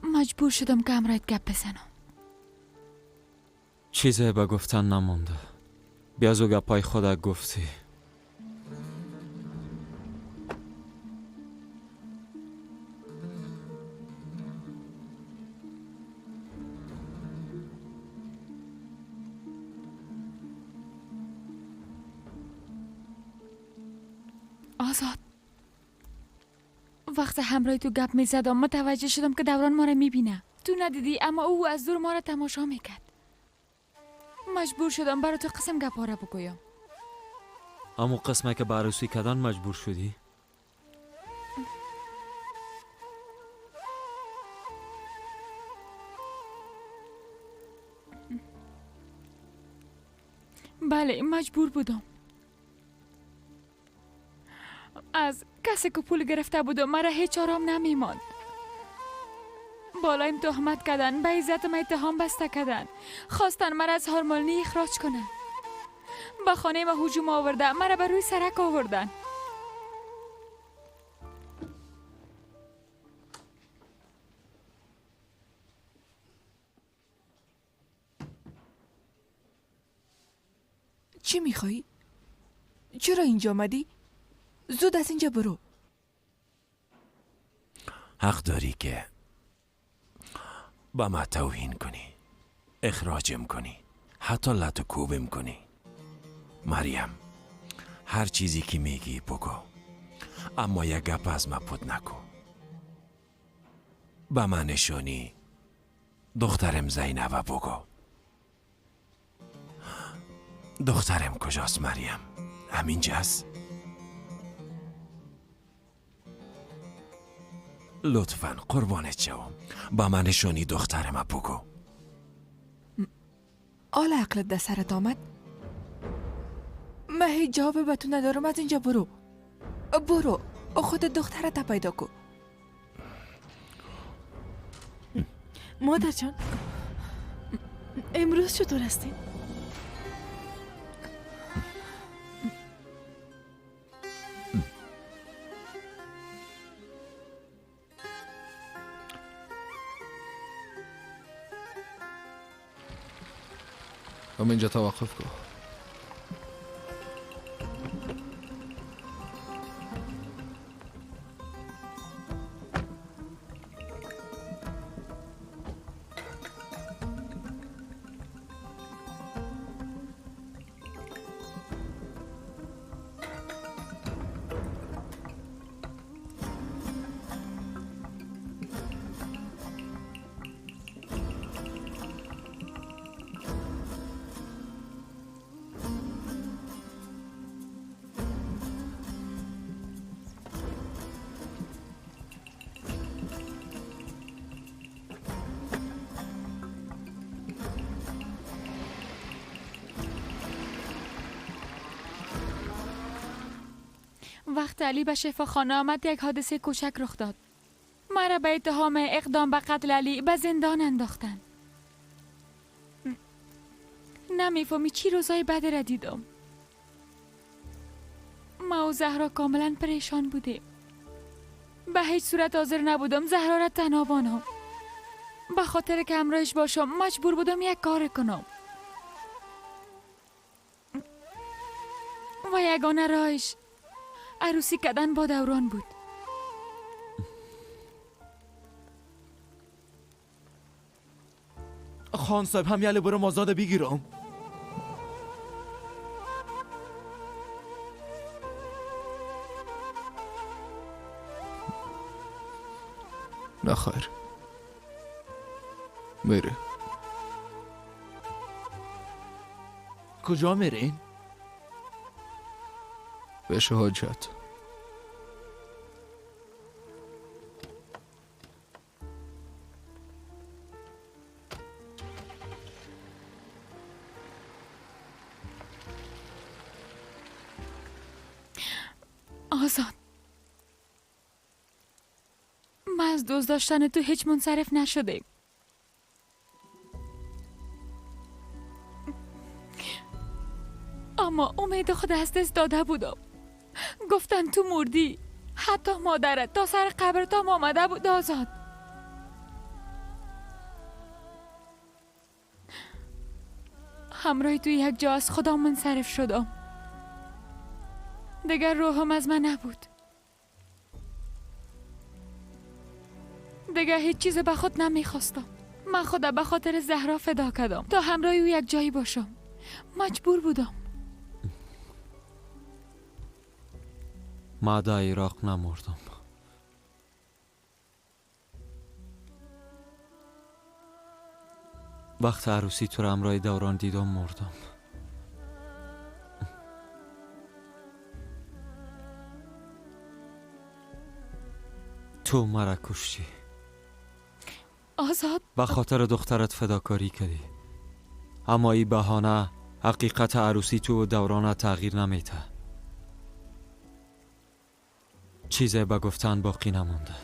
مجبور شدم که همراهت گپ بزنم. چیزی به گفتن نمانده. بیا از او گپای خودت گفتی. آزاد، وقت همراه تو گپ میزدم متوجه شدم که دوران ما را میبینه. تو ندیدی اما او از دور ما را تماشا میکرد. مجبور شدم برای تو قسم گپ ها را بگویم. اما قسمه که عروسی کردن مجبور شدی؟ بله مجبور بودم. از کسی که پول گرفته بودم مرا هیچ آرام نمیماند. بالایم تهمت کردن، به عزت من اتهام بسته کردن، خواستن مرا از هارمالنی اخراج کنن. به خانه ما هجوم آورده، مرا به روی سرک آوردن. چی میخوایی؟ چرا اینجا آمدی؟ زود از اینجا برو. حق داری که با ما توهین کنی، اخراجم کنی، حتی لط و کوبم کنی. مریم، هر چیزی که میگی بگو، اما یک گپ از ما پت نکو. به من نشانی دخترم زینب بگو. دخترم کجاست مریم؟ همینجاست؟ لطفاً قربانت شوم، با من نشانی دخترم بگو. آل عقلت در سرت آمد؟ من هیچ جواب به تو ندارم. از اینجا برو، برو خود دخترت پیدا کن. مادر جان، امروز چطور هستین؟ همینجا توقف کن. وقت علی به شفاخانه آمد یک حادثه کوچک رخ داد. مرا به اتهام اقدام به قتل علی به زندان انداختن. نمیفهمی چی روزای بد را دیدم. ما و زهرا کاملا پریشان بودیم. به هیچ صورت حاضر نبودم زهرا را تنها بانم. به خاطر که همراهش باشم مجبور بودم یک کار کنم. و یگانه راهش عروسی کردن با دوران بود. خان صاحب هم یاله برم آزاده بگیرم. نه خیر، میره. کجا میرین؟ بشه حاجت. آزاد، من از دوست داشتن تو هیچ منصرف نشده. اما امید خود از دست داده بودم. گفتن تو مردی، حتی مادرت تا سر قبرت هم آمده بود. آزاد، همراه تو یک جا از خدا منصرف شدم. دیگر روحم از من نبود. دیگر هیچ چیز به خود نمیخواستم. من خود به خاطر زهرا فدا کردم تا همراه او یک جایی باشم. مجبور بودم. ما در عراق نمردم. وقت عروسی تو را همراه دوران دیدم مردم. تو مرا کشتی. آزاد، به خاطر دخترت فداکاری کردی، اما این بهانه حقیقت عروسی تو و دوران تغییر نمیده. چیزی به گفتن باقی نمانده.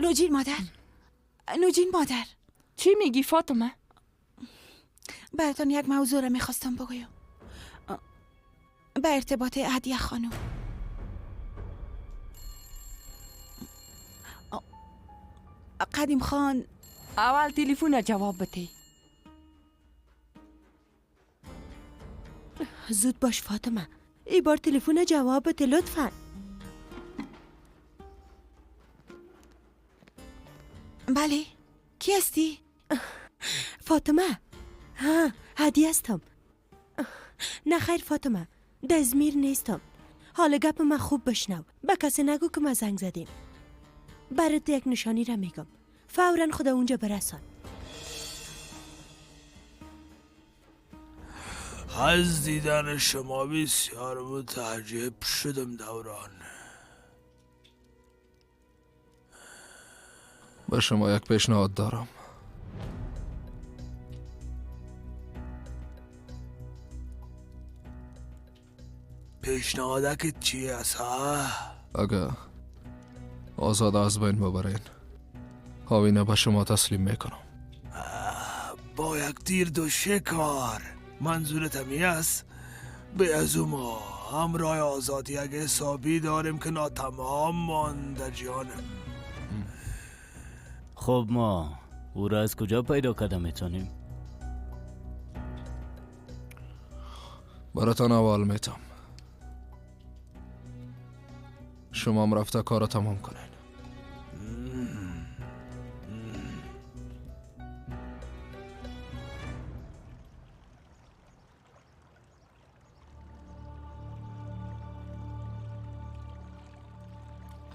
نوجین مادر، نوجین مادر. چی میگی فاطمه؟ براتون یک موضوع را میخواستم بگویم به ارتباط هدیه خانم. قدیم خان، اول تلفن جواب بده. زود باش فاطمه، ای بار تلفن جواب بده لطفا. بله، کی هستی؟ فاطمه. ها، هدیه هستم. نه خیر فاطمه، در ازمیر نیستم. حالا گپ من خوب بشنو، به کسی نگو که ما زنگ زدیم. برات یک نشانی را میگم، فورا خدا اونجا برسان. از دیدن شما بسیار متعجب شدم دوران. به شما یک پیشنهاد دارم. پیشنهادک چی است ها؟ اگه آزاد از بین ببرین، هاوینه به شما تسلیم میکنم. با یک تیر دو شکار. منظورت همی است؟ به از ما همراه آزاد یک حسابی داریم که ناتمام مانده جانم. خب ما او را از کجا پیدا کرده میتونیم؟ براتان اول میتم. شما هم رفته کار تمام کنین.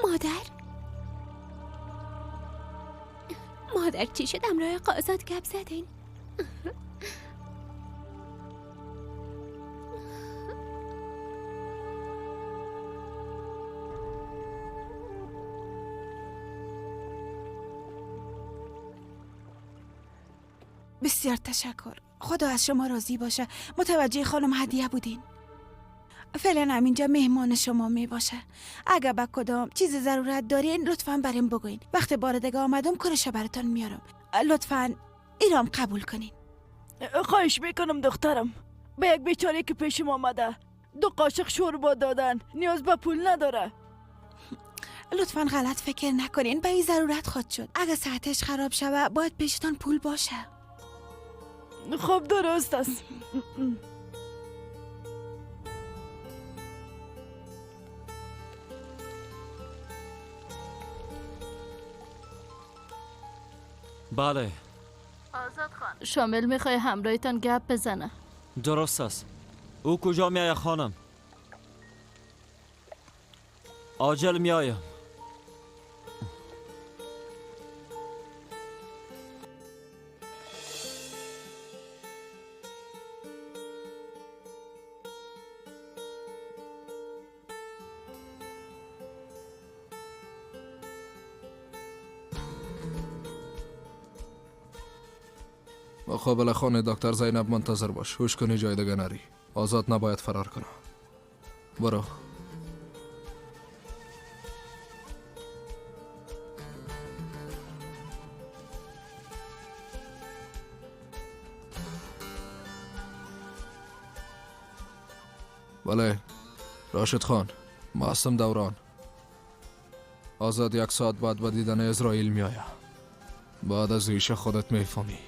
مادر، مادر چی شد؟ همراه آزاد گپ زدین؟ بسیار تشکر، خدا از شما راضی باشه. متوجه خانم هدیه بودین. فعلا همینجا مهمان شما می باشه. اگه به کدام چیز ضرورت دارین لطفا بریم بگوین. وقت بار دیگه آمدم کرش براتون میارم. لطفا ایرام قبول کنین. خواهش میکنم دخترم، به یک بیچاره که پیشم آمده 2 قاشق شوربا دادن، نیاز به پول نداره. لطفا غلط فکر نکنین، به این ضرورت خواهد شد. اگه ساعتش خراب شوه باید پیشتان پول باشه. خب درست است. بله آزاد خان، شامل میخوای همراهتان گپ بزنه؟ درست است. او کجا میآید خانم؟ عاجل میآیم. مقابل خانه دکتر زینب منتظر باش. هوش کنی جای دیگه نری. آزاد نباید فرار کنه. برو. بله راشد خان، ما هستم دوران. آزاد 1 ساعت بعد به دیدن اسرائیل می آید. بعد از ریشه خودت میفهمی.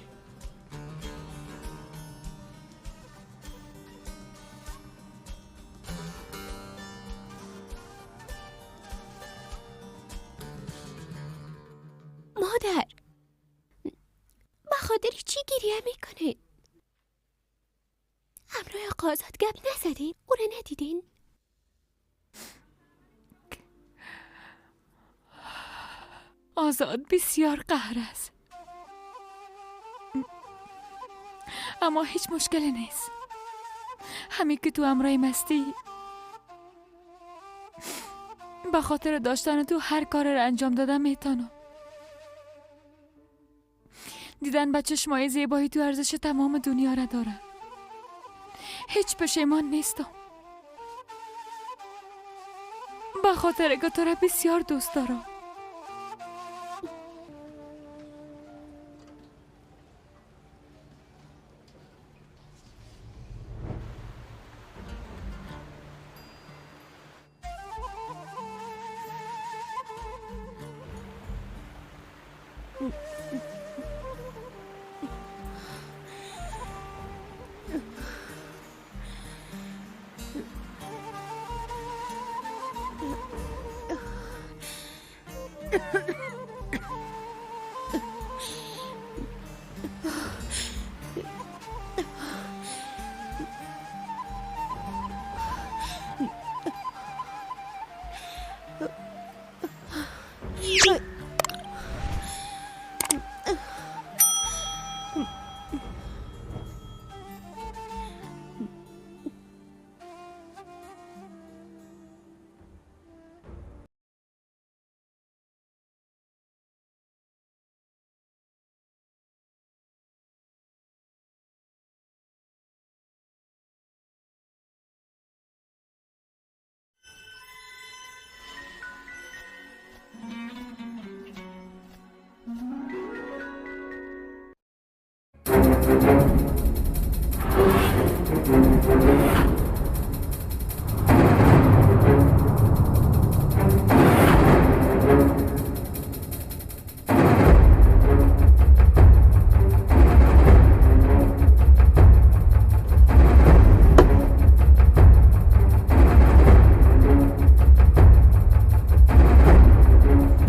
مادر، به خاطر چی گریه میکنید؟ همراه آقا آزاد گپ نزدین؟ او را ندیدین؟ آزاد بسیار قهر است، اما هیچ مشکلی نیست. همین که تو همراه مستی، به خاطر داشتن تو هر کار را انجام دادم میتونم. دیدن به چشمای زیبایی تو ارزش تمام دنیا را داره. هیچ پشیمان نیستم، به خاطر که تو را بسیار دوست دارم.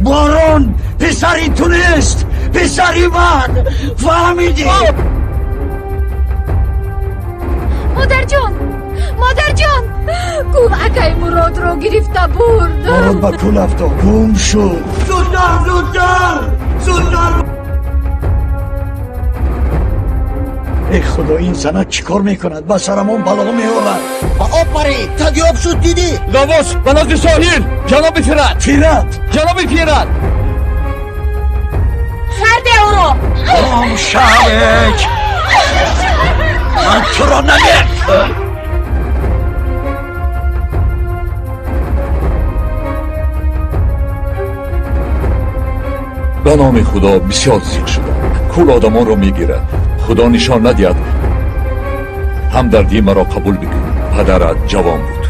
بارون پسری تو نیست، پسری من، فهمیدی؟ مادر جان، مادر جان، کوه اکای مراد رو گرفته برد. مراد با کول افتاد، گم شد. زودتر زودتر زودتر. ای خدا، این زنک چیکار میکند؟ با سرمان بلا میآورد. با آب پرید، تگیاب شد دیدی؟ لاباس به نزد ساحل. جناب پیرت، پیرت، جناب پیرت. خرده او رو. گم شوید، من تو را نمی. به نام خدا بسیار زیق شدم. کل آدمان را میگیرد. خدا نشان ندید. همدردی مرا قبول بکن. پدرت جوان بود.